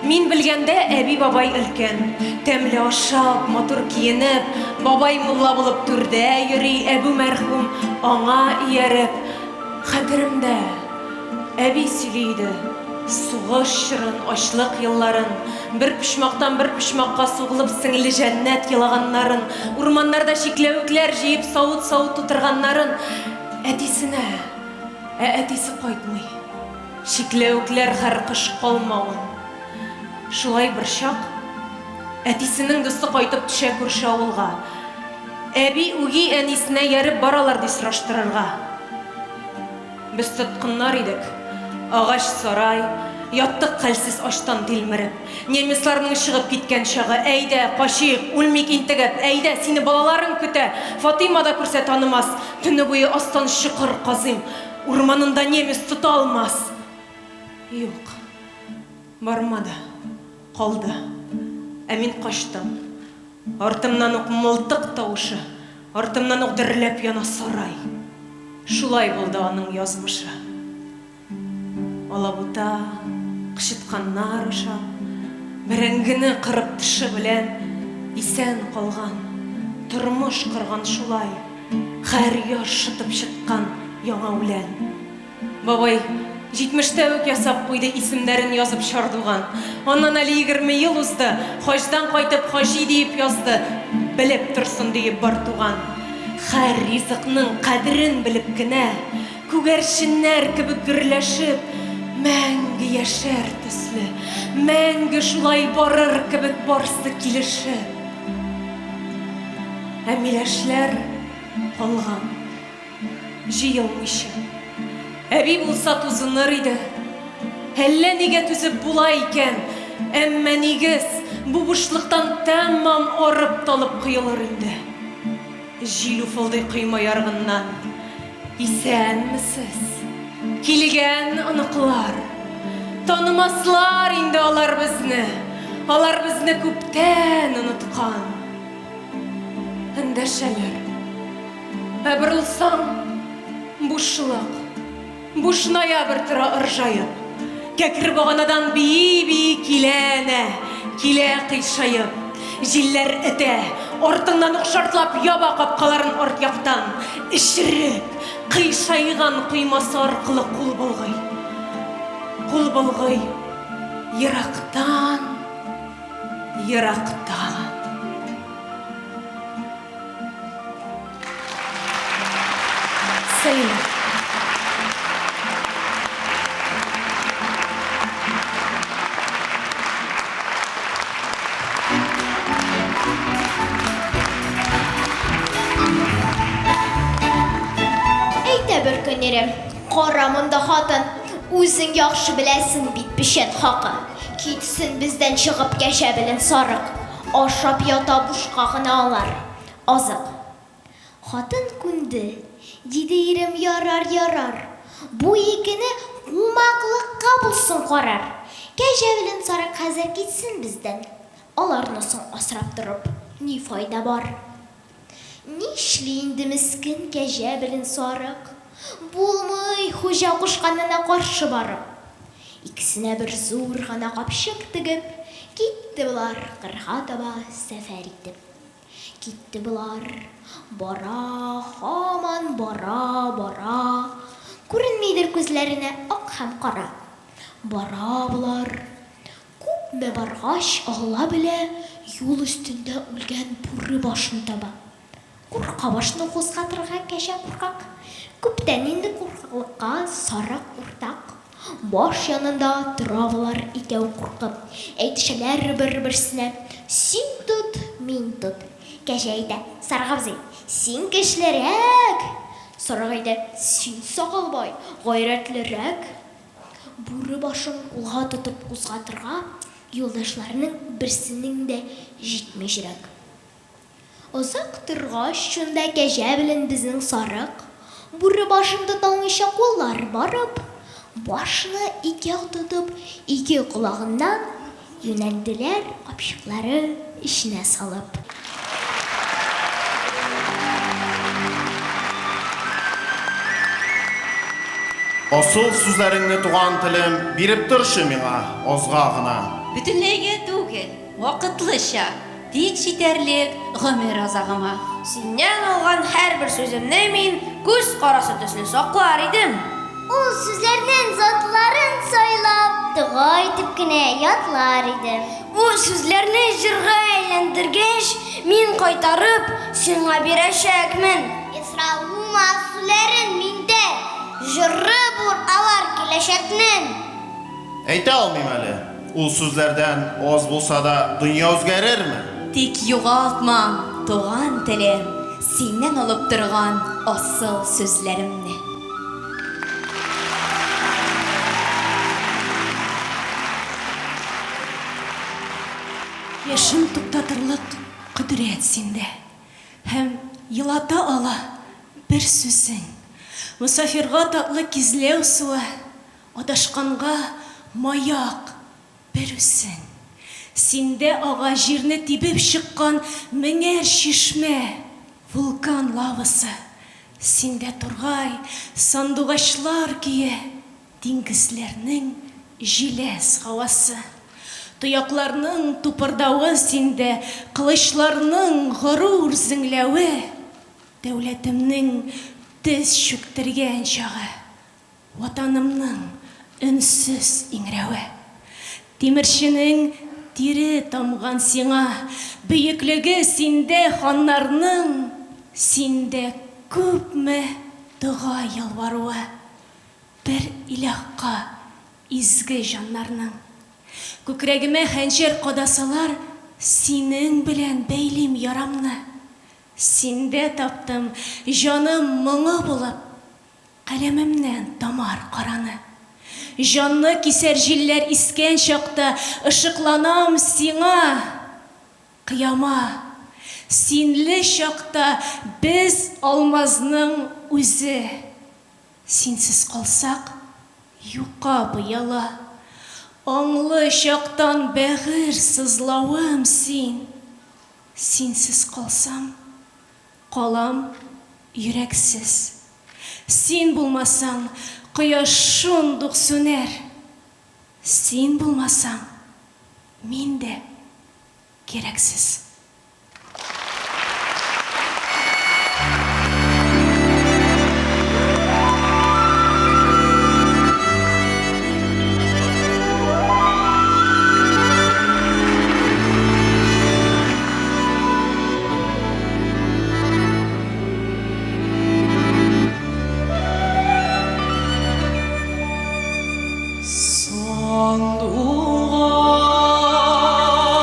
Мин белгәндә әби-бабай өлкән. Тәмле ашап, матур киенеп, бабай мулла булып түрдә йөри, әбү мәрхүм аңа ияреп. Хәтеремдә, әби сөйли иде, сугыш чорын, ачлык елларын, бер почмактан бер почмакка сугылып сеңле Җәннәт елаганнарын, урманнарда чикләвекләр җыеп савыт-савыт тутырганнарын. Әтисенә, ә әтисе кайтмый, чикләвекләр һәр кыш калмавын. Шулай берчак әтисенең дусты кайтып төшә күрше авылга. Әби үги әнисенә ияреп баралар, ди сораштырырга. Без тоткыннар идек. Агач сарай, яттык хәлсез ачтан тилмереп. Немецларның чыгып киткән чагы. Әйдә, качыйк, үлмик интегеп. Әйдә, сине балаларың көтә. Фатыйма да күрсә танымас. Төне буе астан чокыр казыйм. Урманында немец тота алмас. Юк. Бармады. Калды. Ә мин качтым. Артымнан ук мылтык тавышы, артымнан ук дөрләп яна сарай. Шулай булды аның язмышы. Алабута, кычытканнар ашап, бәрәңгене кырып теше белән исән калган, тормыш корган шулай, һәр яз шытып чыккан яңа үлән. Бабай җитмештә үк ясап куйды исемнәрен язып чардуган. Аннан әле 20 ел узды, хаҗдан кайтып хаҗи диеп язды, белеп торсын диеп бар туган. Һәр ризыкның кадерен белеп кенә, күгәрченнәр кебек гөрләшеп, мәңге яшәр төсле, мәңге шулай барыр кебек барсы килешеп. Ә миләшләр калган. Җыелмыйча. Әби булса тузыныр иде. Әллә нигә түзеп була икән, әмма нигез бу бушлыктан тәмам арып-талып коелыр инде. Җил уфылдый койма ярыгыннан. Исәнмесез, килгән оныклар! Танымаслар инде алар безне, алар безне күптән оныткан. Эндәшәләр. Ә борылсаң, бушлык. Буш ноябрь тора ыржаеп. Кәкре баганадан бии-бии килә әнә, килә кыйшаеп. Җилләр этә, артыңнан ук шартлап яба капкаларын арт яктан. Эчереп, кыйшайган коймасы аркылы кул болгый. Кул болгый ерактан, ерактан. Сәлимә. Әйтә бер көн ирем, Кара монда, хатын, үзең яхшы беләсең бит печән хакын. Китсен бездән чыгып кәҗә белән сарык. Ашап ята бушка гына алар. Азык. Хатын күнде. Диде ирем, ярар, ярар. Бу икене кумаклыкка булсын карар. Кәҗә белән сарык хәзер китсен бездән. Аларны соң асрап торып, ни файда бар? Нишли инде мескен кәҗә белен сарык? Булмый, хуҗа кушканына каршы барып. Икесенә бер зур гына капчык тегеп, китте болар кырга таба сәфәр итеп. Китте болар. Бара, һаман бара, бара. Күренмидер күзләренә ак һәм кара. Бара болар. Күпме баргач, Алла белә, юл өстендә үлгән бүре башын таба. Курка башны кузгатырга кәҗә куркак. Күптән инде куркаклыкка сарык уртак. Баш янында тора болар икәү куркып. Әйтешәләр бер-берсенә, Син тот, мин тот. Кәҗә әйтә, Сарык абзый, син көчлерәк! Сарык әйтә, Син, Сакалбай, гайрәтлерәк! Бүре башын кулга тотып кузгатырга юлдашларының берсенең дә җитми йөрәк. Озак торгач, шунда кәҗә белән безнең сарык, бүре башын тоталмыйча куллар барып, башны икәү тотып, ике колагыннан юнәлделәр капчыклары эченә салып. Асыл сүзләреңне, туган телем, биреп торчы миңа азга гына. Бөтенләйгә түгел, вакытлыча, тик җитәрлек гомер азагыма. Синнән алган һәрбер сүземне мин күз карасы төсле саклар идем. Ул сүзләрнең затларын сайлап, дога итеп кенә ятлар идем. Ул сүзләрне җырга әйләндергәч, мин кайтарып, сиңа бирәчәкмен. Исралмас сүләрен миндә, җыры бур алар киләчәкнең. Әйтә алмыйм әле, ул сүзләрдән аз булса да дөнья үзгәрерме? Тик югалтмам, туган телем, синнән алып торган асыл сүзләремне. Яшен туктатырлык кодрәт синдә. Һәм елата ала бер сүзең. Мосафирга татлы кизләү суы, Адашканга маяк бер үзең. Синдә ага җирне тибеп чыккан меңәр чишмә, вулкан лавасы. Синдә тургай, сандугачлар көе, диңгезләрнең җиләс һавасы. Тоякларның тупырдавы синдә, кылычларның горур зеңләве, дәүләтемнең тез чүктергән чагы. Ватанымның өнсез иңрәве. Тимерченең тире тамган сиңа, Бөеклеге синдә ханнарның, Синдә күпме дога ялваруы Бер илаһка изге җаннарның. Күкрәгемә хәнҗәр кадасалар, Синең белән бәйлим ярамны. Синдә таптым җаным моңы булып, Каләмемнән тамар караны. Җанны кисәр җилләр искән чакта Ышыкланам сиңа, кыяма. Синле чакта без алмазның үзе. Синсез калсак, юка пыяла. Аңлы чактан бәгырь сызлавым син. Синсез калсам, Калам йөрәксез. Син булмасаң, кояш шундук сүнәр. Син булмасаң, мин дә кирәксез.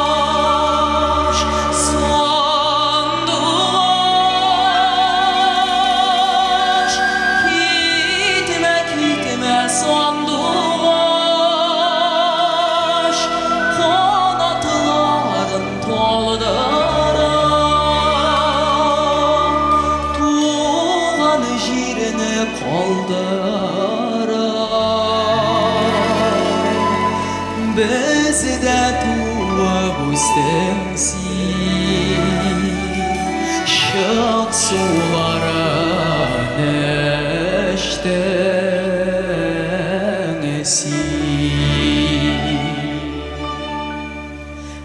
Сандугач, сандугач, китмә, китмә, сандугач, канатларын талдыра, туган җирне калдыра. Бездә туып үстең син, чык суларын эчтең син.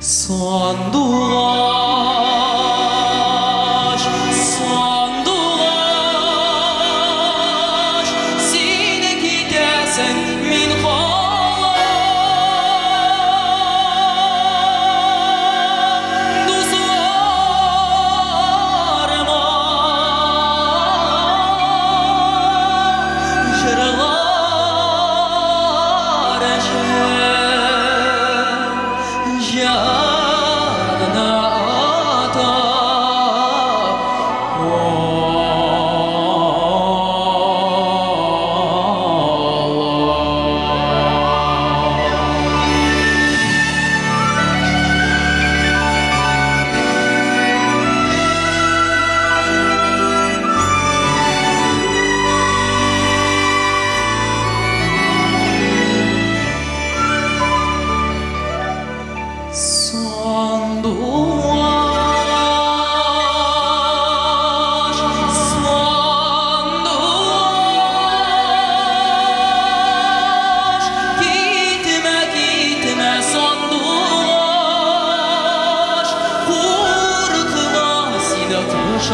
Сандугач.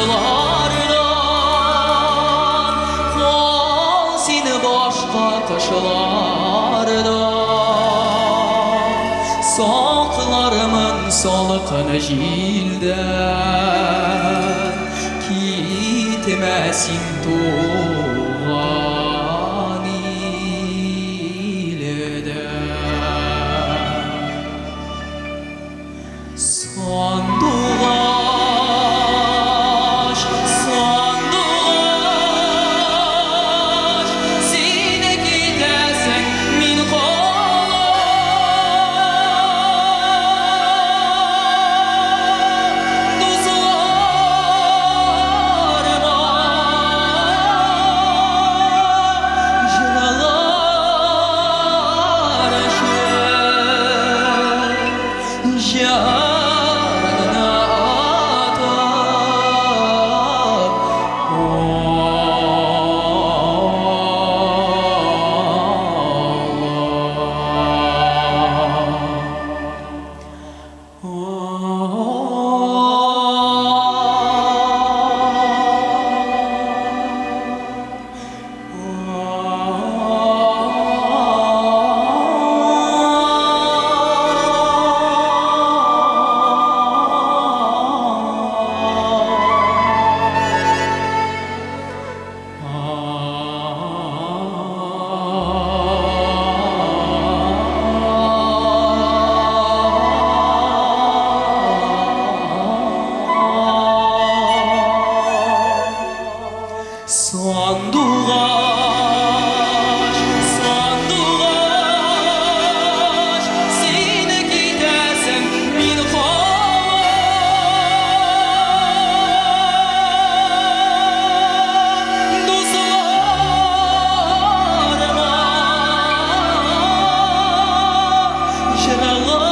кошлардан, Кал син башка кошлардан. Саклармын салкын җилдән, Китмә син туган илдән. Сандугач, сандугач, син китәсең, мин калам. Дусларыма җырлар өчен җанны атып Сандугач, сандугач, син китәсең, мин калам. Дусларыма җырлар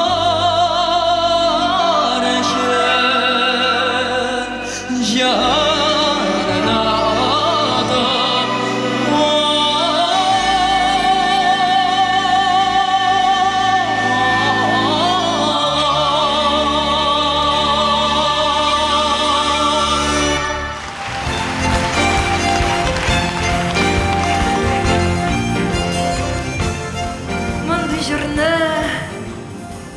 өчен җанны атып Мондый җырны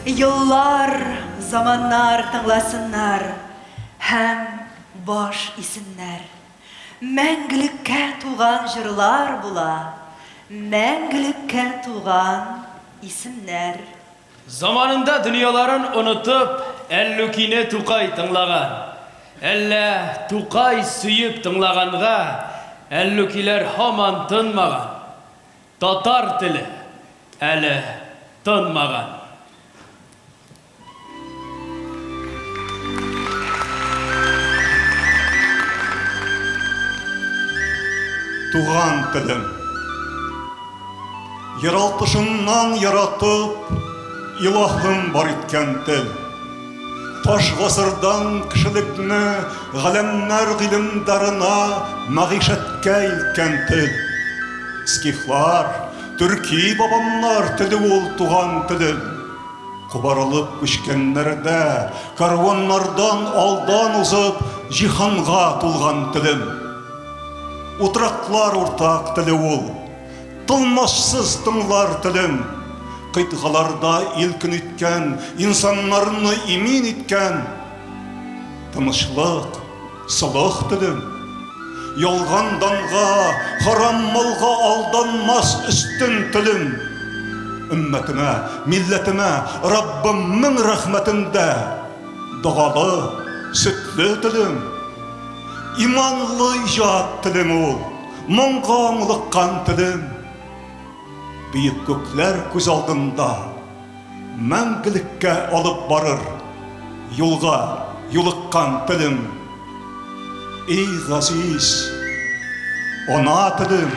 еллар, заманнар тыңласыннар һәм баш исеннәр. Мәңгелеккә туган җырлар була, мәңгелеккә туган исемнәр. Заманында дөньяларын онытып, Әллүкине Тукай тыңлаган. Әллә Тукай сөеп тыңлаганга, Әллүкиләр һаман тынмаган. Татар теле әле тынмаган. Туган телем. Яралтышыннан яратып, Илаһым бар иткән тел. Таш гасырдан кешелекне галәмнәр гыйлемдарына мәгыйшәткә илткән тел. Скифлар, төрки бабамнар теле ул туган телем. Кубарылып күчкәннәрдә, карваннардан алдан узып, җиһанга тулган телем. Утраклар уртак теле ул, тылмашсыз тыңлар телем. Кыйтгаларда ил-көн иткән, инсаннарны имин иткән. Тынычлык, солых телем. Ялган данга, харам малга алданмас өстен телем. Өммәтемә, милләтемә Раббымның рәхмәтендә догалы, сөтле телем. Иманлы иҗат телем ул, моңга аңлыккан телем. Бөек күкләр күз алдында мәңгелеккә алып барыр юлга юлыккан телем. Эй, газиз ана телем!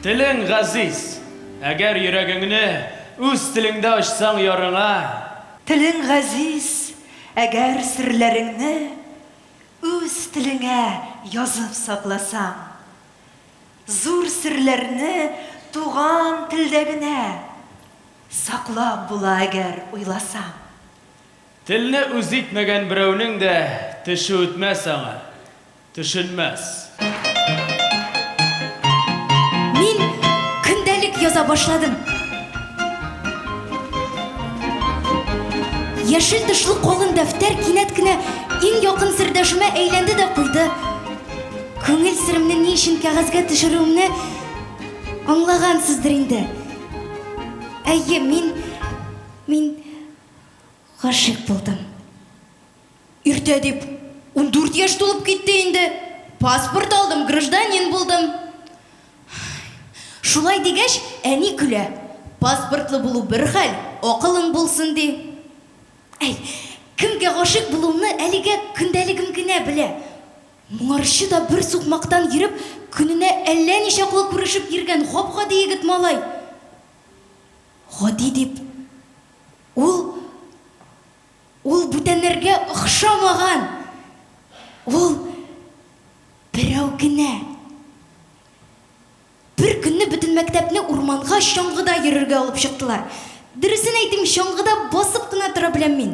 Телең газиз, әгәр йөрәгеңне үз телеңдә ачсаң ярыңа. Телең газиз, әгәр серләреңне үз телеңә язып сакласаң. Зур серләрне туган телдә генә саклап була әгәр уйласаң. Телне үз итмәгән берәүнең дә теше үтмәс аңа, төшенмәс. Мин көндәлек яза башладым. Яшел тышлы калын дәфтәр кинәт кенә иң якын сердәшемә әйләнде дә куйды. Күңел серемне ни өчен кәгазьгә төшерүемне аңлагансыздыр инде. Әйе, мин, мин гашыйк булдым. Иртә дип, 14 яшь тулып китте инде. Паспорт алдым, гражданин булдым. Шулай дигәч, әни көлә. Паспортлы булу бер хәл, акылың булсын, ди. Әй, кемгә гашыйк булуымны әлегә көндәлегем генә белә. Моңарчы да бер сукмактан йөреп, көненә әллә ничаклы күрешеп йөргән гап-гади егет малай. Гади дип, ул, ул бүтәннәргә охшамаган. Ул берәү генә. Бер көнне бөтен мәктәпне урманга чаңгыда йөрергә алып чыктылар. Дөресен әйтим, чаңгыда басып кына тора беләм мин.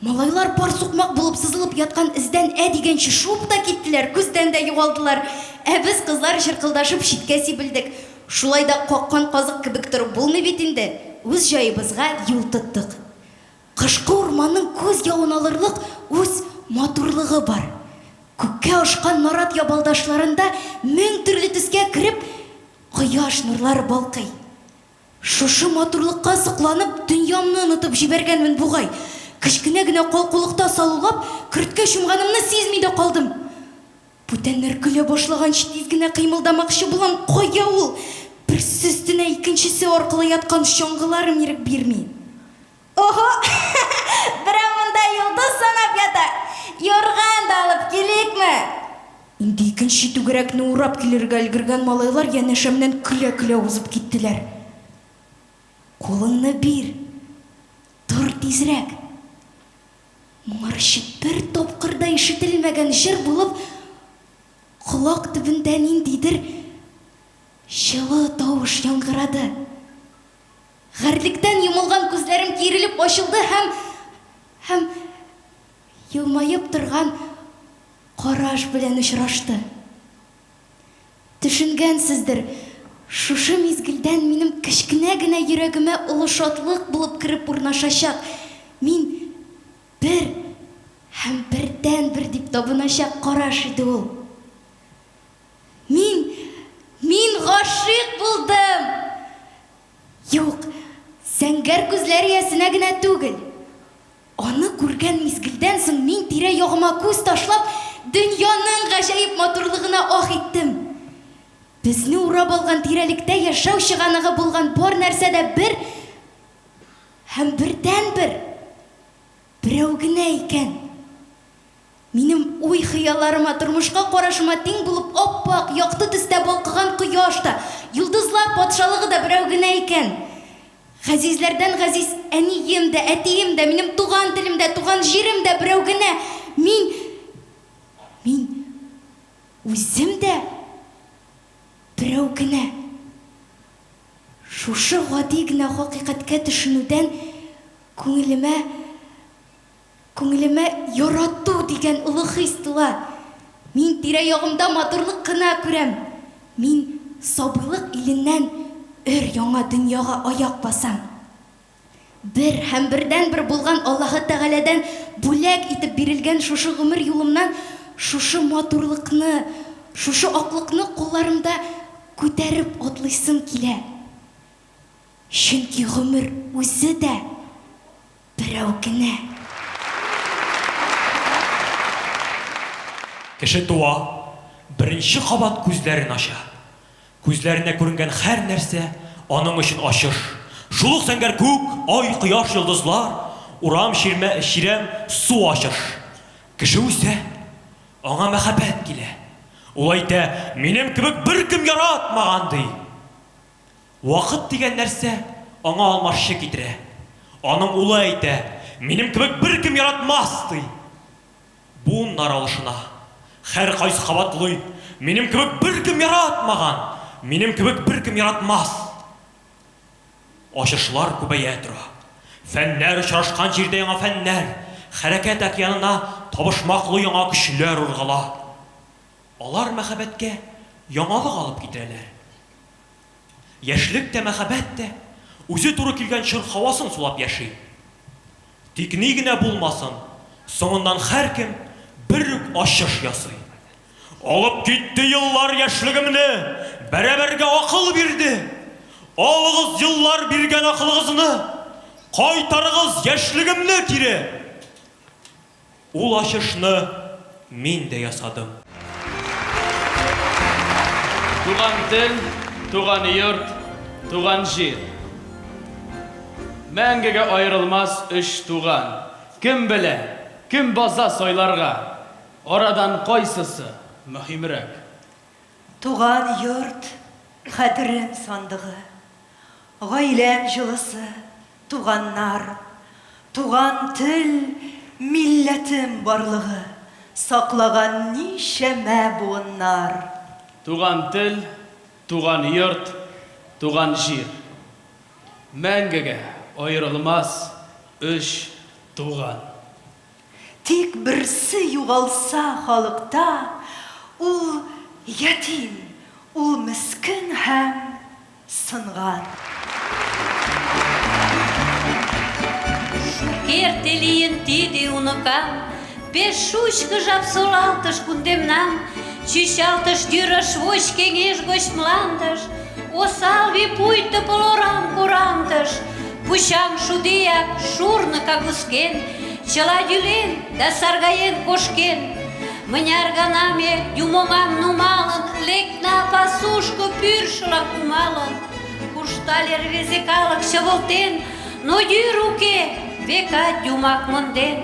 Малайлар пар сукмак булып сызылып яткан эздән ә дигәнче шуып та киттеләр, күздән дә югалдылар. Ә без, кызлар, чыркылдашып читкә сибелдек. Шулай да каккан казык кебек торып булмый бит инде, үз җаебызга юл тоттык. Кышкы урманның күз явын алырлык үз матурлыгы бар. Күккә ашкан нарат ябалдашларында мең төрле төскә кереп, кояш нурлары балкый. Шушы матурлыкка сокланып, дөньямны онытып җибәргәнмен бугай. Кечкенә генә калкулыкта салулап, көрткә чумганымны сизми дә калдым. Бүтәннәр көлә башлаганчы тиз генә кыймылдамакчы булам, кая ул! Берсе өстенә икенчесе аркылы яткан чаңгыларым ирек бирми. Оһо! Берәү монда йолдыз санап ята! Юрган да алып киликме? Инде икенче түгәрәкне урап килергә өлгергән малайлар янәшәмнән көлә-көлә узып киттеләр. Кулыңны бир! Тор тизрәк! Моңарчы бер тапкыр да ишетелмәгән җыр булып, колак төбендә ниндидер җылы тавыш яңгырады. Гарьлектән йомылган күзләрем киерелеп ачылды һәм, һәм елмаеп торган караш белән очрашты. Төшенгәнсездер, шушы мизгелдән минем кечкенә генә йөрәгемә олы шатлык булып кереп урнашачак, мин бер һәм бердәнбер дип табыначак караш иде ул. Мин, мин гашыйк булдым! Юк, зәңгәр күзләр иясенә генә түгел. Аны күргән мизгелдән соң мин тирә-ягыма күз ташлап, дөньяның гаҗәеп матурлыгына ах иттем. Безне урап алган тирәлектә яшәү чыганагы булган бар нәрсә дә бер һәм бердәнбер, берәү генә икән. Минем уй-хыялларыма, тормышка карашыма тиң булып ап-ак, якты төстә балкыган кояш та, йолдызлар патшалыгы да берәү генә икән. Газизләрдән газиз әнием дә, әтием дә, минем туган телем дә, туган җирем дә берәү генә. Мин, мин үзем дә берәү генә. Шушы гади генә хакыйкатькә төшенүдән күңелемә Күңелемә ярату дигән олы хис тула. Мин тирә-ягымда матурлык кына күрәм. Мин сабыйлык иленнән өр-яңа дөньяга аяк басам. Бер һәм бердәнбер булган Аллаһы Тәгаләдән бүләк итеп бирелгән шушы гомер юлымнан шушы матурлыкны, шушы аклыкны кулларымда күтәреп атлыйсым килә. Чөнки гомер үзе дә Берәү генә. Кеше туа, беренче кабат күзләрен ача. Күзләренә күренгән һәр нәрсә аның өчен ачыш. Шул ук зәңгәр күк, ай, кояш, йолдызлар, урам, чирмә, чирәм, су ачыш. Кеше үсә, аңа мәхәббәт килә. Ул әйтә, минем кебек беркем яратмаган, ди. Вакыт дигән нәрсә аңа алмашчы китерә. Аның улы әйтә, Минем кебек беркем яратмас, ди. Буыннар алышына. Һәркайсы кабатлый, Минем кебек беркем яратмаган! Минем кебек беркем яратмас! Ачышлар күбәя тора. Фәннәр очрашкан җирдә яңа фәннәр, Хәрәкәт океанына табышмаклы яңа көчләр ургыла. Алар мәхәббәткә яңалык алып китерәләр. Яшьлек тә, мәхәббәт тә үзе туры килгән чор һавасын сулап яши. Тик ни генә булмасын, соңыннан һәркем бер үк ачыш ясый. Алып китте еллар яшьлегемне, бәрабәргә акыл бирде. Алыгыз еллар биргән акылыгызны, кайтарыгыз яшьлегемне кире! Ул ачышны мин дә ясадым. Туган тел, туган йорт, туган җир. Мәңгегә аерылмас өч туган. Кем белә, кем база сайларга? Арадан кайсысы мөһимрәк? Туган йорт, хәтерем сандыгы, Гаиләм җылысы, туганнар. Туган тел, милләтем барлыгы, Саклаган ничәмә буыннар. Туган тел, туган йорт, туган җир. Мәңгегә аерылмас өч туган. Тик берсе югалса халыкта, Ул ятим, ул мескен һәм сынган. Шукерте лийын тиде, уныкам, Пеш шучко жап солалтыш кундемнам, Чӱчалтыш йӱр ыш воч кеҥеж гоч мландыш, Осал вий пуйто пыл орам кораҥдыш. Пучаҥ шудеак шурно кагузген, Чыла йӱлен да саргаен кошкен. Мыняр гана ме юмоҥам нумалын, Лекна пасушко пӱршыла кумалын. Куржтале рвезе калык чывылтен, Но йӱр уке, векат, юмак монден.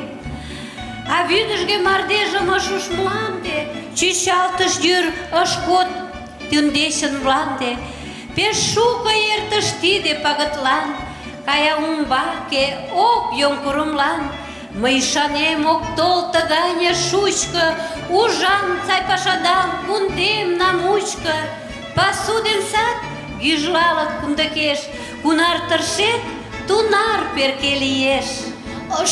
А вӱдыжгӧ мардежым ыш уж мланде, Чӱчалтыш йӱр ыш код тӱндечын мланде. Пеш шуко эртыш тиде пагытлан, Кая умбаке, ок йом курымлан. Мый ӱшанем, ок тол тыгане шучко, Ужам сай пашадам кундемна мучко. Пасу ден сад гӱжлалыт кумдыкеш, Кунар тыршет, тунар перке лиеш.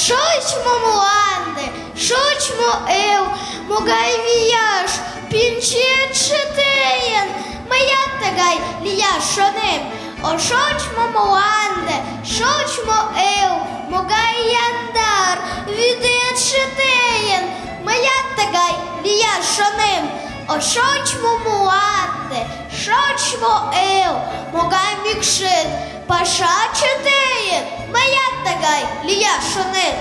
Шочмо мланде, шочмо эл, могай вияш, пӱнчетше тыйын, мыят тыгай лияш шонем. О шочмо мланде, шочмо эл, могай яндар вӱдетше тыйын, мыят тыгай лияш шонем. О шочмо мланде, шочмо эл, могай мӱкшет, пашаче тыйын, мыят тыгай лияш шонем.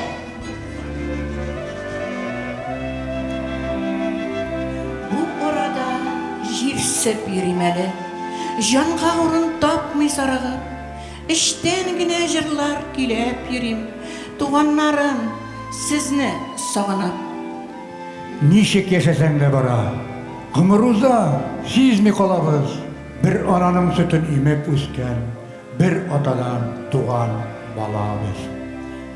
Бу арада җирсеп йөрим әле, Җанга урын тапмый зарыгып. Эчтән генә җырлар көйләп йөрим, Туганнарым, сезне сагынып. Ничек яшәсәң дә бара. Гомер уза, сизми калабыз. Бер ананың сөтен имеп үскән, бер атадан туган бала без.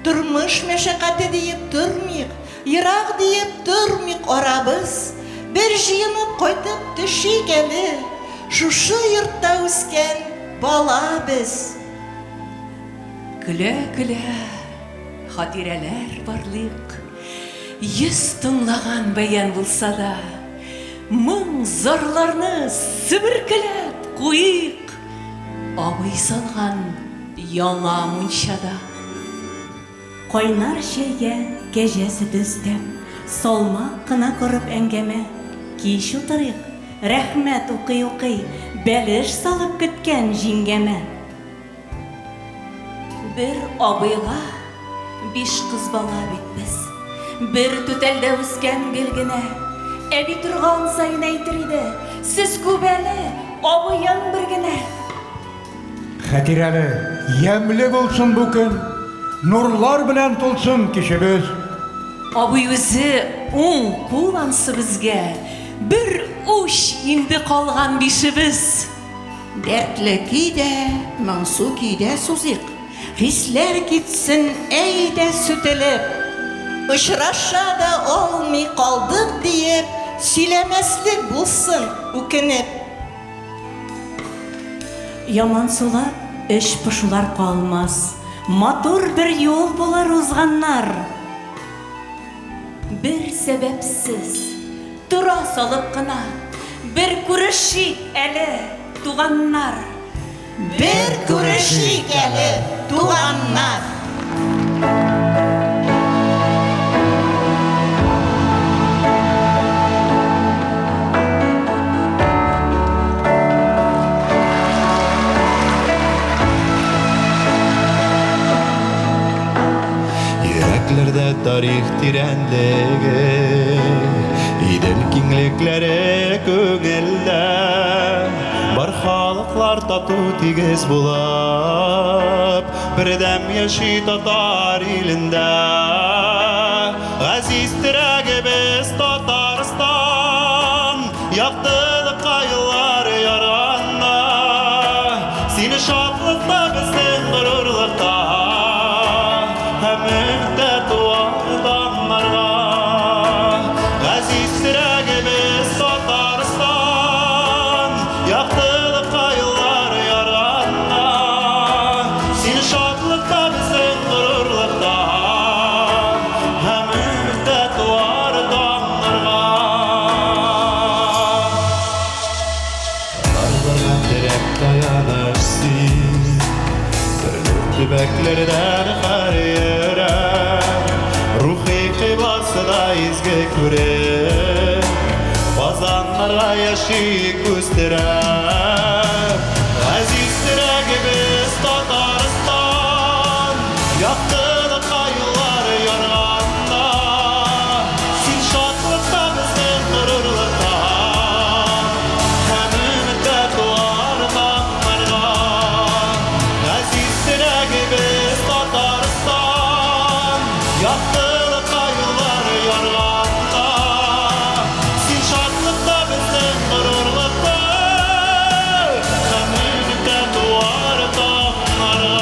Тормыш мәшәкате диеп тормыйк, Ерак диеп тормыйк арабыз. Бер җыенып кайтып төшик әле, Шушы йортта үскән бала без. Көлә-көлә хатирәләр барлыйк, 100 тыңлаган бәян булса да, Моң-зарларны себеркеләп куйыйк, Абый салган яңа мунчада. Кайнар чәйгә кәҗә сөте өстәп, Салмак кына корып әңгәмә. Кич утырыйк, рәхмәт укый-укый, Бәлеш салып көткән җиңгәмә. Бер абыйга биш кыз бала бит без. Бер түтәлдә үскән гел генә. Әби торган саен әйтер иде, Сез күп әле, абыең бер генә. Хәтирәле, ямьле булсын бу көн, Нурлар белән тулсын кичебез. Абый үзе уң кул ансы безгә, Бер уч инде калган бишебез. Дәртле көй дә, моңсу көй дә сузыйк, Хисләр китсен, әйдә, сүтелеп. Очраша да алмый калдык диеп, Сөйләмәслек булсын үкенеп. Ямансулап эч пошулар калмас, Матур бер юл булыр узганнар. Бер сәбәпсез, тора салып кына, Бер күрешик әле, туганнар. Бер күрешик әле, туганнар. Йөрәкләрдә тарих тирәнлеге, Идел киңлекләре күңелдә. Бар халыклар тату тигез булып, Бердәм яши татар илендә. Газиз терәгебез Татарстан, Яктылыкка юллар ярганда. Сине шатлыкта, безнең горурлыкта, Һәм өметтә туар таңнарга. Газиз терәгебез Татарстан, Яктылыкка юллар ярганда. Сине шатлыкта, безнең горурлыкта, Һәм өметтә туар таңнарга. Татарларга терәк таяныч син, Төрле төбәкләрдән һәр йөрәк, Рухи кыйбласы да изге күреп, Казаннарга яши күз терәп. Газиз терәгебез Татарстан, Яктылыкка юллар ярганда. Син шатлыкта, безнең горурлыкта, Һәм өметтә туар таңнарга. Газиз терәгебез Татарстан, Яктылыкка юллар ярганда. Син шатлыкта, безнең горурлыкта, Һәм өметтә туар таңнарга.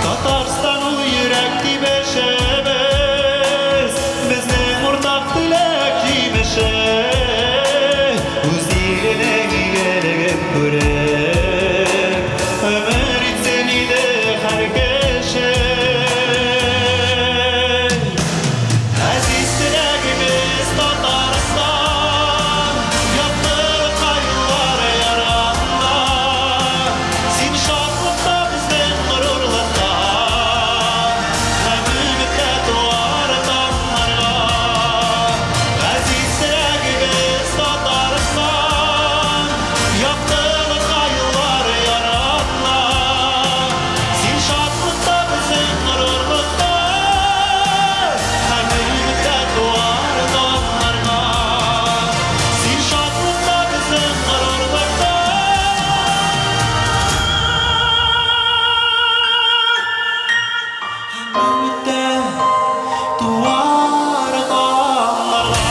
Татарстан ул йөрәк тибешебез, Безнең уртак теләк җимеше. Үз иленең игелеген күреп, Өмер итсен иде һәр кеше. Газиз теләгебез Татарстан, Яктылыкка юллар ярганда. Син шатлыкта, безнең горурлыкта, Һәм өметтә туар таңнарга. Газиз теләгебез Татарстан, Яктылыкка юллар ярганда. Син шатлыкта, безнең горурлыкта, Һәм өметтә туар таңнарга. Син шатлыкта, безнең горурлыкта, Һәм өметтә туар таңнарга.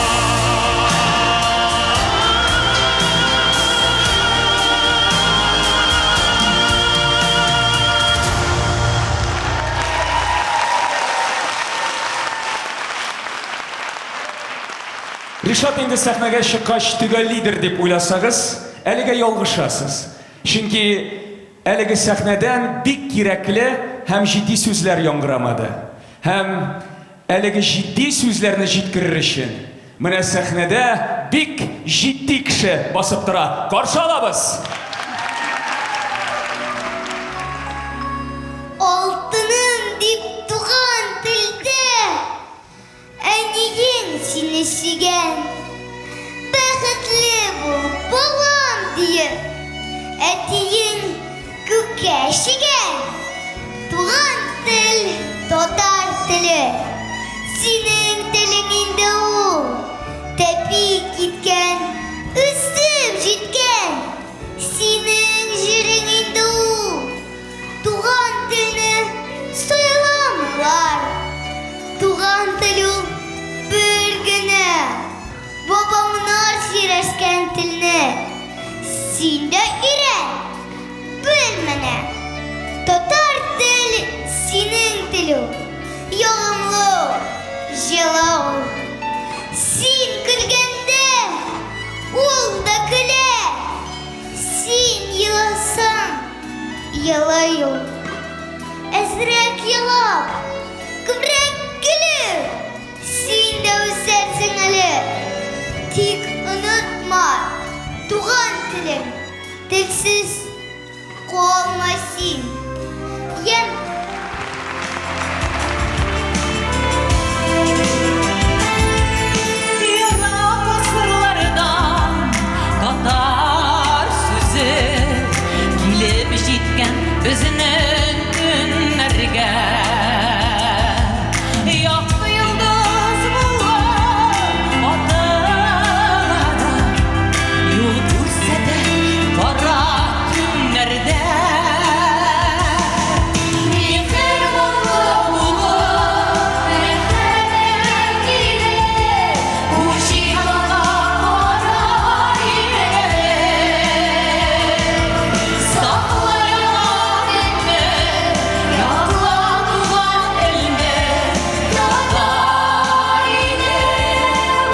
Ришат инде сәхнәгә чыккач төгәллидер дип уйласагыз, әлегә ялгышасыз. Чөнки әлеге сәхнәдән бик кирәкле һәм җитди сүзләр яңгырамады. Һәм әлеге җитди сүзләрне җиткерер өчен менә сәхнәдә бик җитди кеше басып тора. Каршы алабыз! Алтыным дип туган телдә Әниең сине сөйгән. Бәхетле бул, балам, диеп, Әтиең күккә чөйгән. Туган тел, татар теле, Синең телең инде ул. Тәпи киткән, үсеп җиткән, Синең җирең инде ул. Туган телне сайламыйлар. Туган тел ул бер генә. Бабаңнар сөйләшкән телне син дә өйрән, бел менә. Татар тел синең тел ул, ягымлы. Елый ул. Әзрәк елап, күбрәк көлеп, син дә үсәрсең әле. Тик онытма, туган телең, телсез калма син. Яме? Ерак гасырлардан татар сүзе килеп җиткән безнең көннәргә. Якты йолдыз булып атыла да, юл күрсәтә кара төннәрдә. Миһербанлы булып, мәрхәмәт килеп, бу җиһанга карар идем. Сакла яңа телне, якла туган телне, татар иле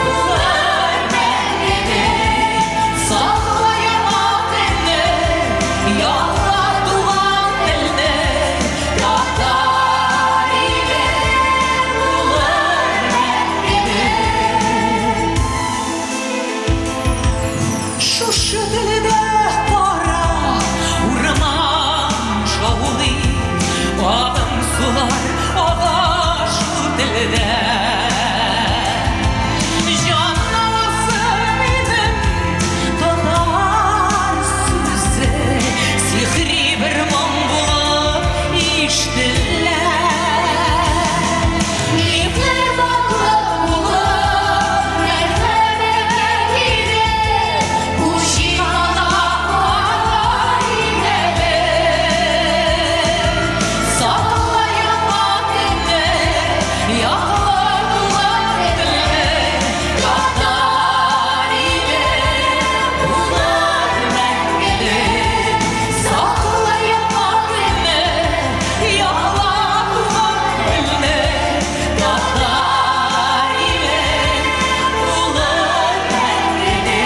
булыр мәңгелек. Сакла яңа телне, якла туган телне, татар иле булыр мәңгелек. Шушы телдә кара урман шаулый, агым сулар ага шул телдә. Җан навасы минем татар сүзе, сихри бер моң булып ишетелә. Миһербанлы булып, мәрхәмәт килеп, бу җиһанга карар идем. Сакла яңа телне, якла туган телне, татар иле булыр мәңгелек. Сакла яңа телне, якла туган телне, татар иле булыр мәңгелек.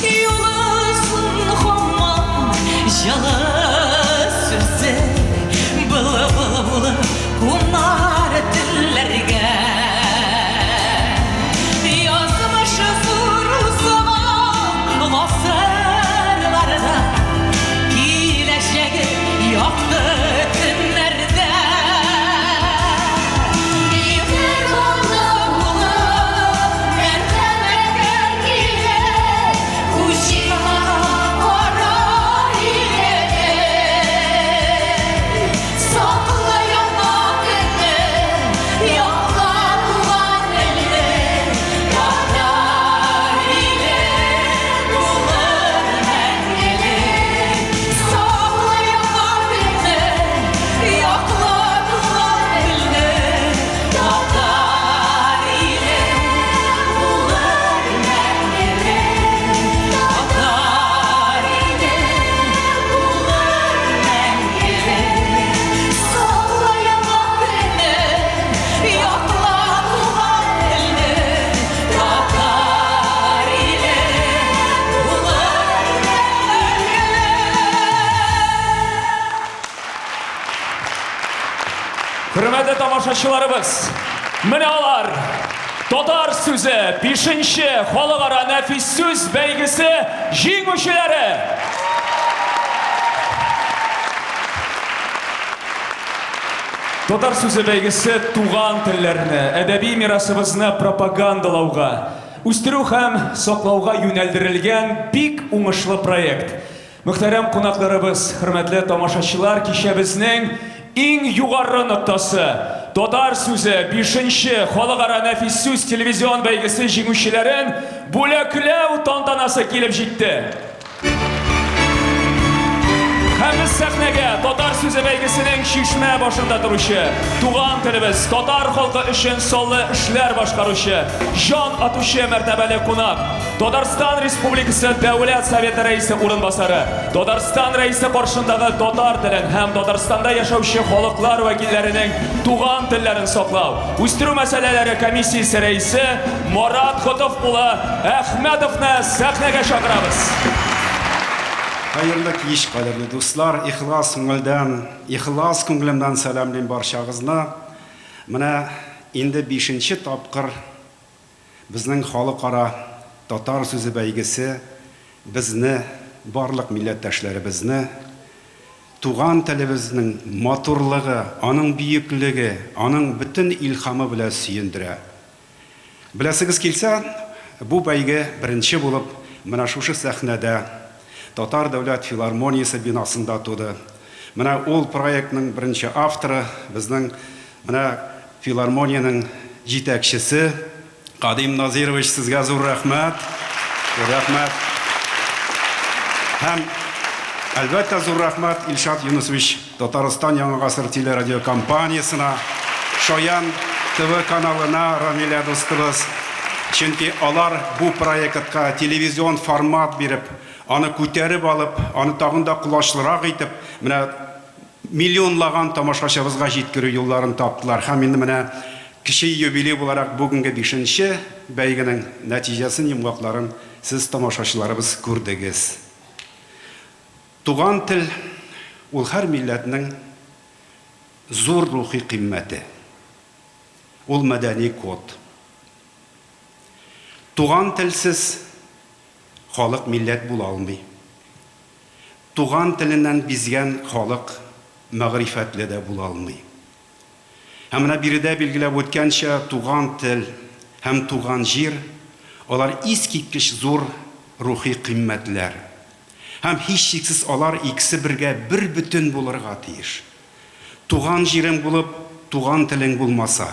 Юлысын һаман җылы сүзе, былбыл булып кунар телләргә. Язмышы зур узган гасырларда, киләчәге якты көннәрдә. Миһербанлы булып, мәрхәмәткә килеп, бу җиһанга карар идем. Сакла яңа телне, якла туган телне, татар иле булыр мәңгелек. Сакла яңа телне, якла туган телне, татар иле булыр мәңгелек. Татар иле булыр мәңгелек. Сакла яңа телне, якла туган телне, татар иле булыр мәңгелек. Хөрмәтле тамашачыларыбыз, менә алар Татар сүзе 5нче халыкара нәфис сүз бәйгесе җиңүчеләре. Татар сүзе бәйгесе туган телләрне, әдәби мирасыбызны пропагандалауга, үстерү һәм саклауга юнәлдерелгән бик уңышлы проект. Мөхтәрәм кунакларыбыз, хөрмәтле тамашачылар, кичәбезнең иң югары ноктасы, Татар сүзе 5нче халыкара нәфис сүз телевизион бәйгесе җиңүчеләрен бүләкләү тантанасы килеп җитте. Һәм без сәхнәгә Татар сүзе бәйгесенең чишмә башында торучы, туган телебез, татар халкы өчен саллы эшләр башкаручы, җан атучы мәртәбәле кунак, Татарстан Республикасы Дәүләт Советы Рәисе урынбасары, Татарстан Рәисе каршындагы татар телен һәм Татарстанда яшәүче халыклар вәкилләренең туган телләрен саклау, үстерү мәсьәләләре комиссиясе рәисе Марат Готыф улы Әхмәтовны сәхнәгә чакырабыз. Хәерле кич, кадерле дуслар! Ихлас күңелдән, ихлас күңелемнән сәламлим барчагызны. Менә инде бишенче тапкыр безнең халыкара Татар сүзе бәйгесе безне, барлык милләттәшләребезне туган телебезнең матурлыгы, аның бөеклеге, аның бөтен илһамы белән сөендерә. Беләсегез килсә, бу бәйге беренче булып менә шушы сәхнәдә, Татар дәүләт филармониясе бинасында туды. Менә ул проектның беренче авторы, безнең менә филармониянең җитәкчесе Кадим Назирович, сезгә зур рәхмәт. Зур рәхмәт. Һәм, әлбәттә, зур рәхмәт Илшат Юнысович Татарстан Яңа гасыр телерадиокомпаниясенә, Шаян ТВ каналына, Рамилә дустыбыз. Чөнки алар бу проектка телевизион формат биреп, аны күтәреп алып, аны тагын да колачлырак итеп, менә миллионлаган тамашачыбызга җиткерү юлларын таптылар. Һәм инде менә кече юбилей буларак бүгенге бишенче бәйгенең нәтиҗәсен, йомгакларын сез, тамашачыларыбыз, күрдегез. Туган тел, ул һәр милләтнең зур рухи кыйммәте. Ул мәдәни код. Туган телсез халык милләт була алмый. Туган теленнән бизгән халык мәгърифәтле дә була алмый. Һәм менә биредә билгеләп үткәнчә, туган тел һәм туган җир, алар искиткеч зур рухи кыйммәтләр. Һәм, һичшиксез, алар икесе бергә бербөтен булырга тиеш. Туган җирең булып, туган телең булмаса,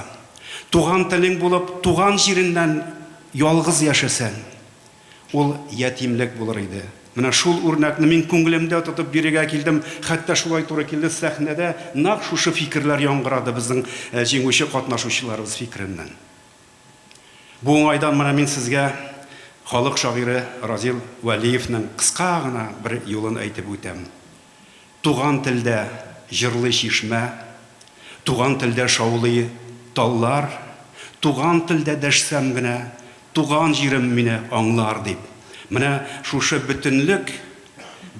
туган телең булып, туган җиреннән ялгыз яшәсәң, ул ятимлек булыр иде. Менә шул үрнәкне мин күңелемдә тотып бирегә килдем. Хәтта шулай туры килде, сәхнәдә нәкъ шушы фикерләр яңгырады безнең җиңүче катнашучыларыбыз фикереннән. Бу уңайдан менә мин сезгә халык шагыйре Разил Вәлиевнең кыска гына бер юлын әйтеп үтәм. Туган телдә җырлый чишмә, Туган телдә шаулый таллар, Туган телдә дәшсәм генә, Туган җирем мине аңлар, дип. Менә шушы бөтенлек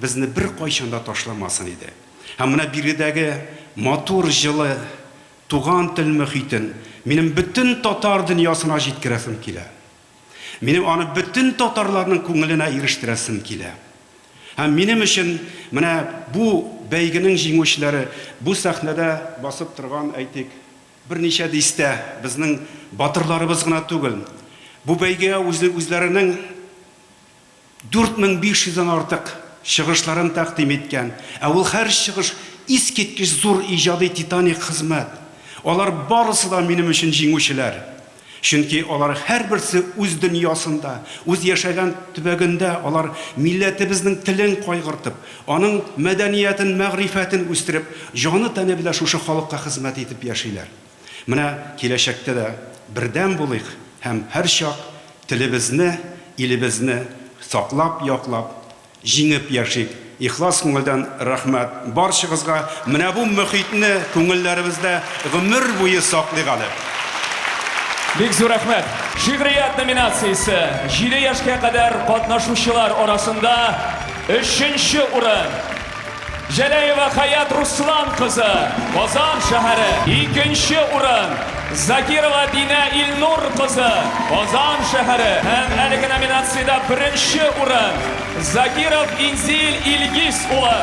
безне беркайчан да ташламасын иде. Һәм менә биредәге матур, җылы туган тел мөхитен минем бөтен татар дөньясына җиткерәсем килә. Минем аны бөтен татарларның күңеленә ирештерәсем килә. Һәм минем өчен менә бу бәйгенең җиңүчеләре, бу сәхнәдә басып торган, әйтик, берничә дистә безнең батырларыбыз гына түгел, бу бәйгегә үзләренең 4500 дән артык чыгышларын тәкъдим иткән, ә ул һәр чыгыш искиткеч зур иҗади титаник хезмәт. Алар барысы да минем өчен җиңүчеләр. Чөнки алар һәрберсе үз дөньясында, үз яшәгән төбәгендә алар милләтебезнең телен кайгыртып, аның мәдәниятен, мәгърифәтен үстереп, җаны-тәне белән шушы халыкка хезмәт итеп яшиләр. Менә киләчәктә дә бердәм булыйк һәм һәрчак телебезне, илебезне саклап, яклап, җиңеп яшик. Ихлас күңелдән рәхмәт барчагызга. Менә бу мөхитне күңелләребездә гомер буе саклыйк әле. Бик зур рәхмәт. Шигърият номинациясе, җиде яшькә кадәр катнашучылар арасында өченче урын, Җәләева Хәят Руслан кызы, Казан шәһәре. Икенче урын, Закирова Динә Илнур кызы, Казан шәһәре. Һәм әлеге номинациядә беренче урын, Закиров Инзил Илгиз улы,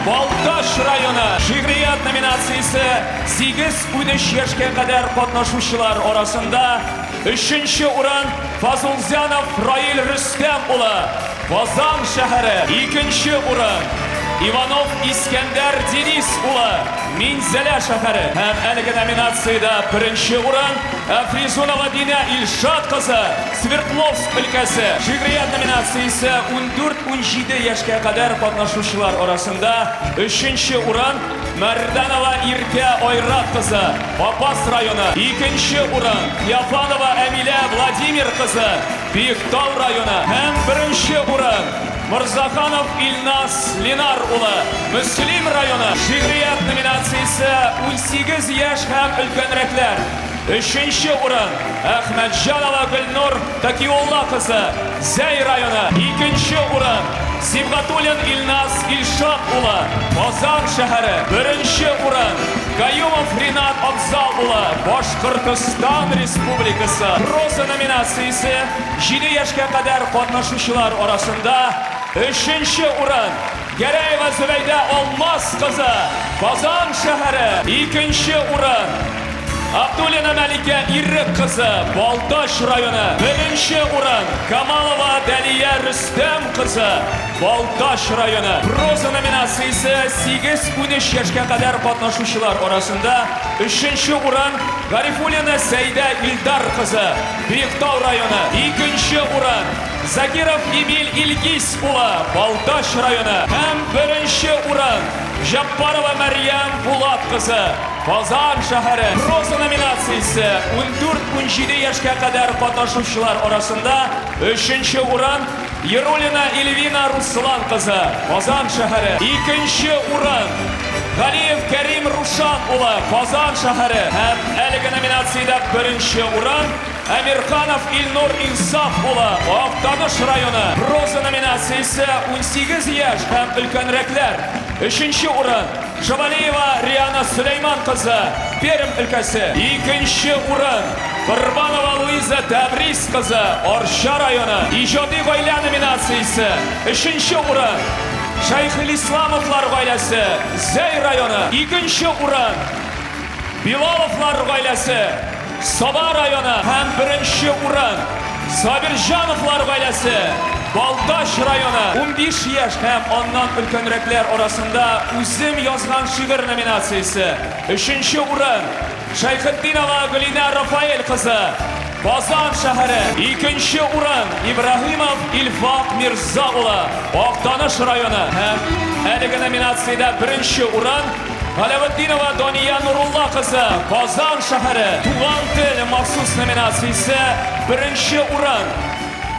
Балтач районы. Шигърият номинациясе, 8-13 яшькә кадәр катнашучылар арасында өченче урын, Фазулзянов Раил Рөстәм улы, Казан шәһәре, икенче урын, Иванов Искәндәр Денис улы, Минзәлә шәһәре. Һәм әлеге номинациядә беренче урын, Әфлисунова Динә Илшат кызы, Свердловск өлкәсе. Шигърият номинациясе 14-17 яшькә кадәр катнашучылар арасында өченче урын, Мәрдәнова Иркә Айрат кызы, Апас районы. Икенче урын, Феофанова Әмилә Владимир кызы, Биектау районы. Һәм беренче урын, Морзаханов Илназ Ленар улы, Мөслим районы. Шигърият номинациясе 18 яшь һәм өлкәнрәкләр. Өченче урын, Әхмәтҗанова Гөлнур Такиулла кызы, Зәй районы. Икенче урын, Сибгатуллин Илназ Илшат улы, Казан шәһәре. Беренче урын, Каюмов Ринат Абзал улы, Башкортостан Республикасы. Проза номинациясе җиде яшькә кадәр катнашучылар арасында өченче урын, Гәрәева Зөбәйдә Алмаз кызы, Казан шәһәре. Икенче урын, Абдуллина Мәликә Ирек кызы, Балтач районы. Беренче урын, Камалова Дәлия Рөстәм кызы, Балтач районы. Проза номинациясе 8-13 яшькә кадәр катнашучылар арасында өченче урын, Гарифуллина Сәйдә Илдар кызы, Биектау районы. Икенче урын, Закиров Эмиль Илгиз улы, Балтач районы. Һәм беренче урын, Җаппарова Мәрьям Булат кызы, Казан шәһәре. Проза номинациясе 14-17 яшькә кадәр катнашучылар арасында өченче урын, Яруллина Эльвина Руслан кызы, Казан шәһәре. Икенче урын, Галиев Кәрим Рушан улы, Казан шәһәре. Һәм әлеге номинациядә беренче урын, Әмирханов Илнур Инсаф улы, Актаныш районы. Проза номинациясе 18 яшь һәм өлкәнрәкләр. Өченче урын, Шавалиева Риана Сөләйман кызы, Пермь өлкәсе. Икенче урын, Корбанова Луиза Тәбрис кызы, Арча районы. Иҗади гаилә номинациясе, өченче урын, Шәйхелисламовлар гаиләсе, Зәй районы. Икенче урын, Билаловлар гаиләсе, Саба районы һәм беренче урын, Сабирҗановлар гаиләсе, Балтач районы. 15 яшь һәм аннан өлкәнрәкләр арасында Үзем язган шигырь номинациясе, өченче урын, Шәйхетдинова Гөлинә Рафаэль кызы, Казан шәһәре. Икенче урын, Ибраһимов Илфак Мирза улы, Актаныш районы һәм әлеге номинациядә беренче урын, Галәветдинова Дания Нурулла кызы, Казан шәһәре. Туган тел махсус номинациясе, беренче урын.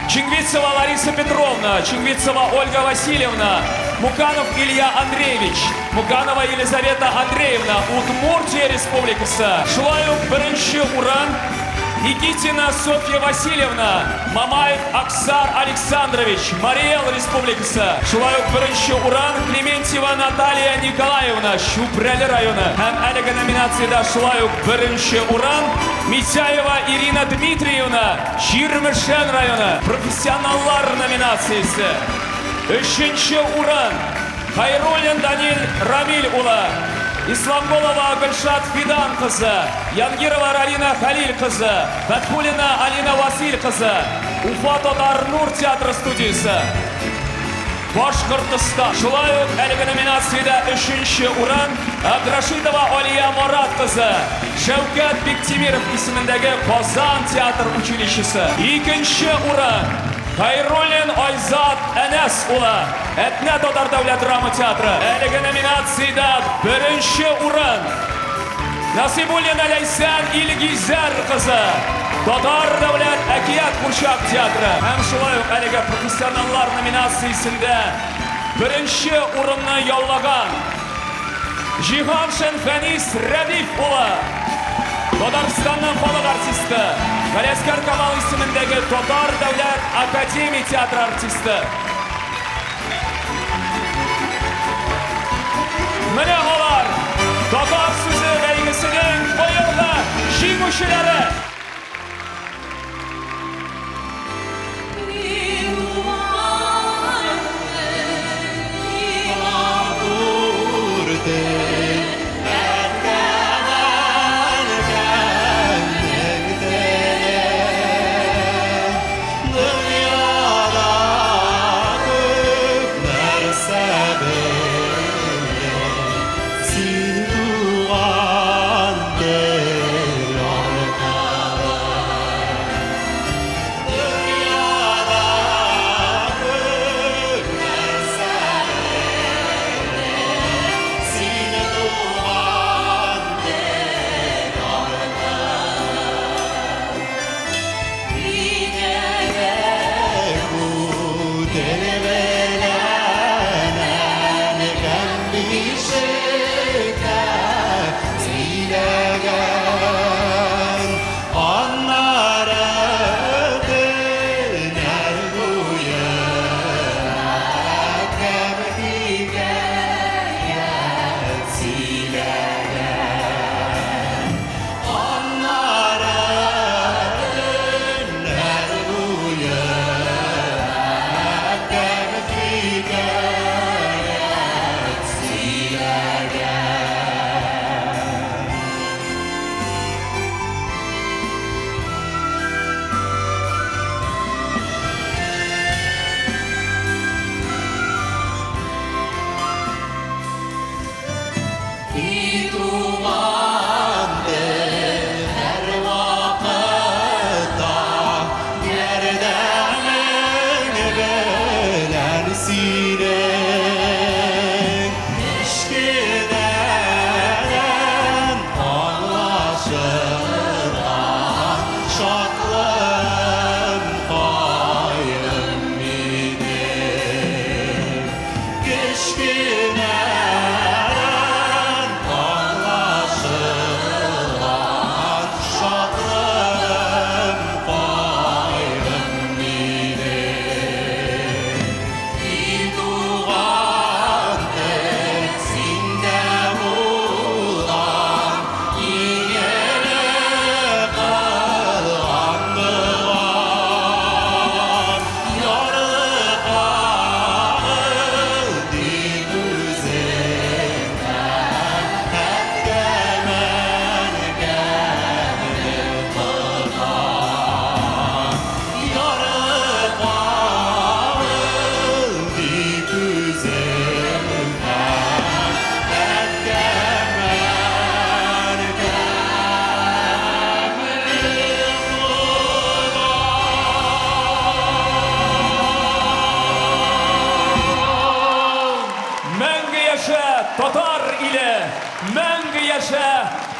Чингвицева Лариса Петровна, Чингвицева Ольга Васильевна, Муканов Илья Андреевич, Муканова Елизавета Андреевна, Удмуртия Республикасы. Шулай ук беренче урын Никитина Софья Васильевна, Мамаев Аксар Александрович, Марий Эл Республикасы. Шулай ук беренче урын Клементьева Наталья Николаевна, Чүпрәле районы. Һәм әлеге номинациядә шулай ук беренче урын Митяева Ирина Дмитриевна, Чирмешән районы. Профессионаллар номинациясе. Өченче урын Хайруллин Данил Рамиль улы, Исламголова Гөлшат Фидан кызы, Янгирова Ралина Хәлил кызы, Фәтхуллина Алина Васил кызы, Уфа татар Нур театры студиясе. Башкортостан. Шулай ук әлеге номинациядә өченче урын Абдрашитова Алия Марат кызы, Шәүкәт Биктимиров исемендәге Казан театр училищесы. Икенче урын Хайруллин Айзат Әнәс улы, Әтнә татар дәүләт драма театры. Әлеге номинациядә беренче урын Насыйбуллина Ләйсән Илгизәр кызы, Татар дәүләт әкият курчак театры. Һәм шулай ук әлеге профессионаллар номинациясендә беренче урынны яулаган Җиһаншин Фәнис Рәдиф улы, Татарстанның халык артисты, Галиәсгар Камал исемендәге Татар дәүләт академия театры артисты. Менә алар, Татар сүзе бәйгесенең быелгы җиңүчеләре! Син туган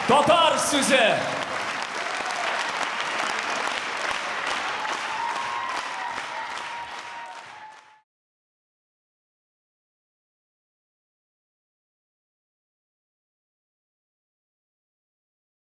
Татар сүзе!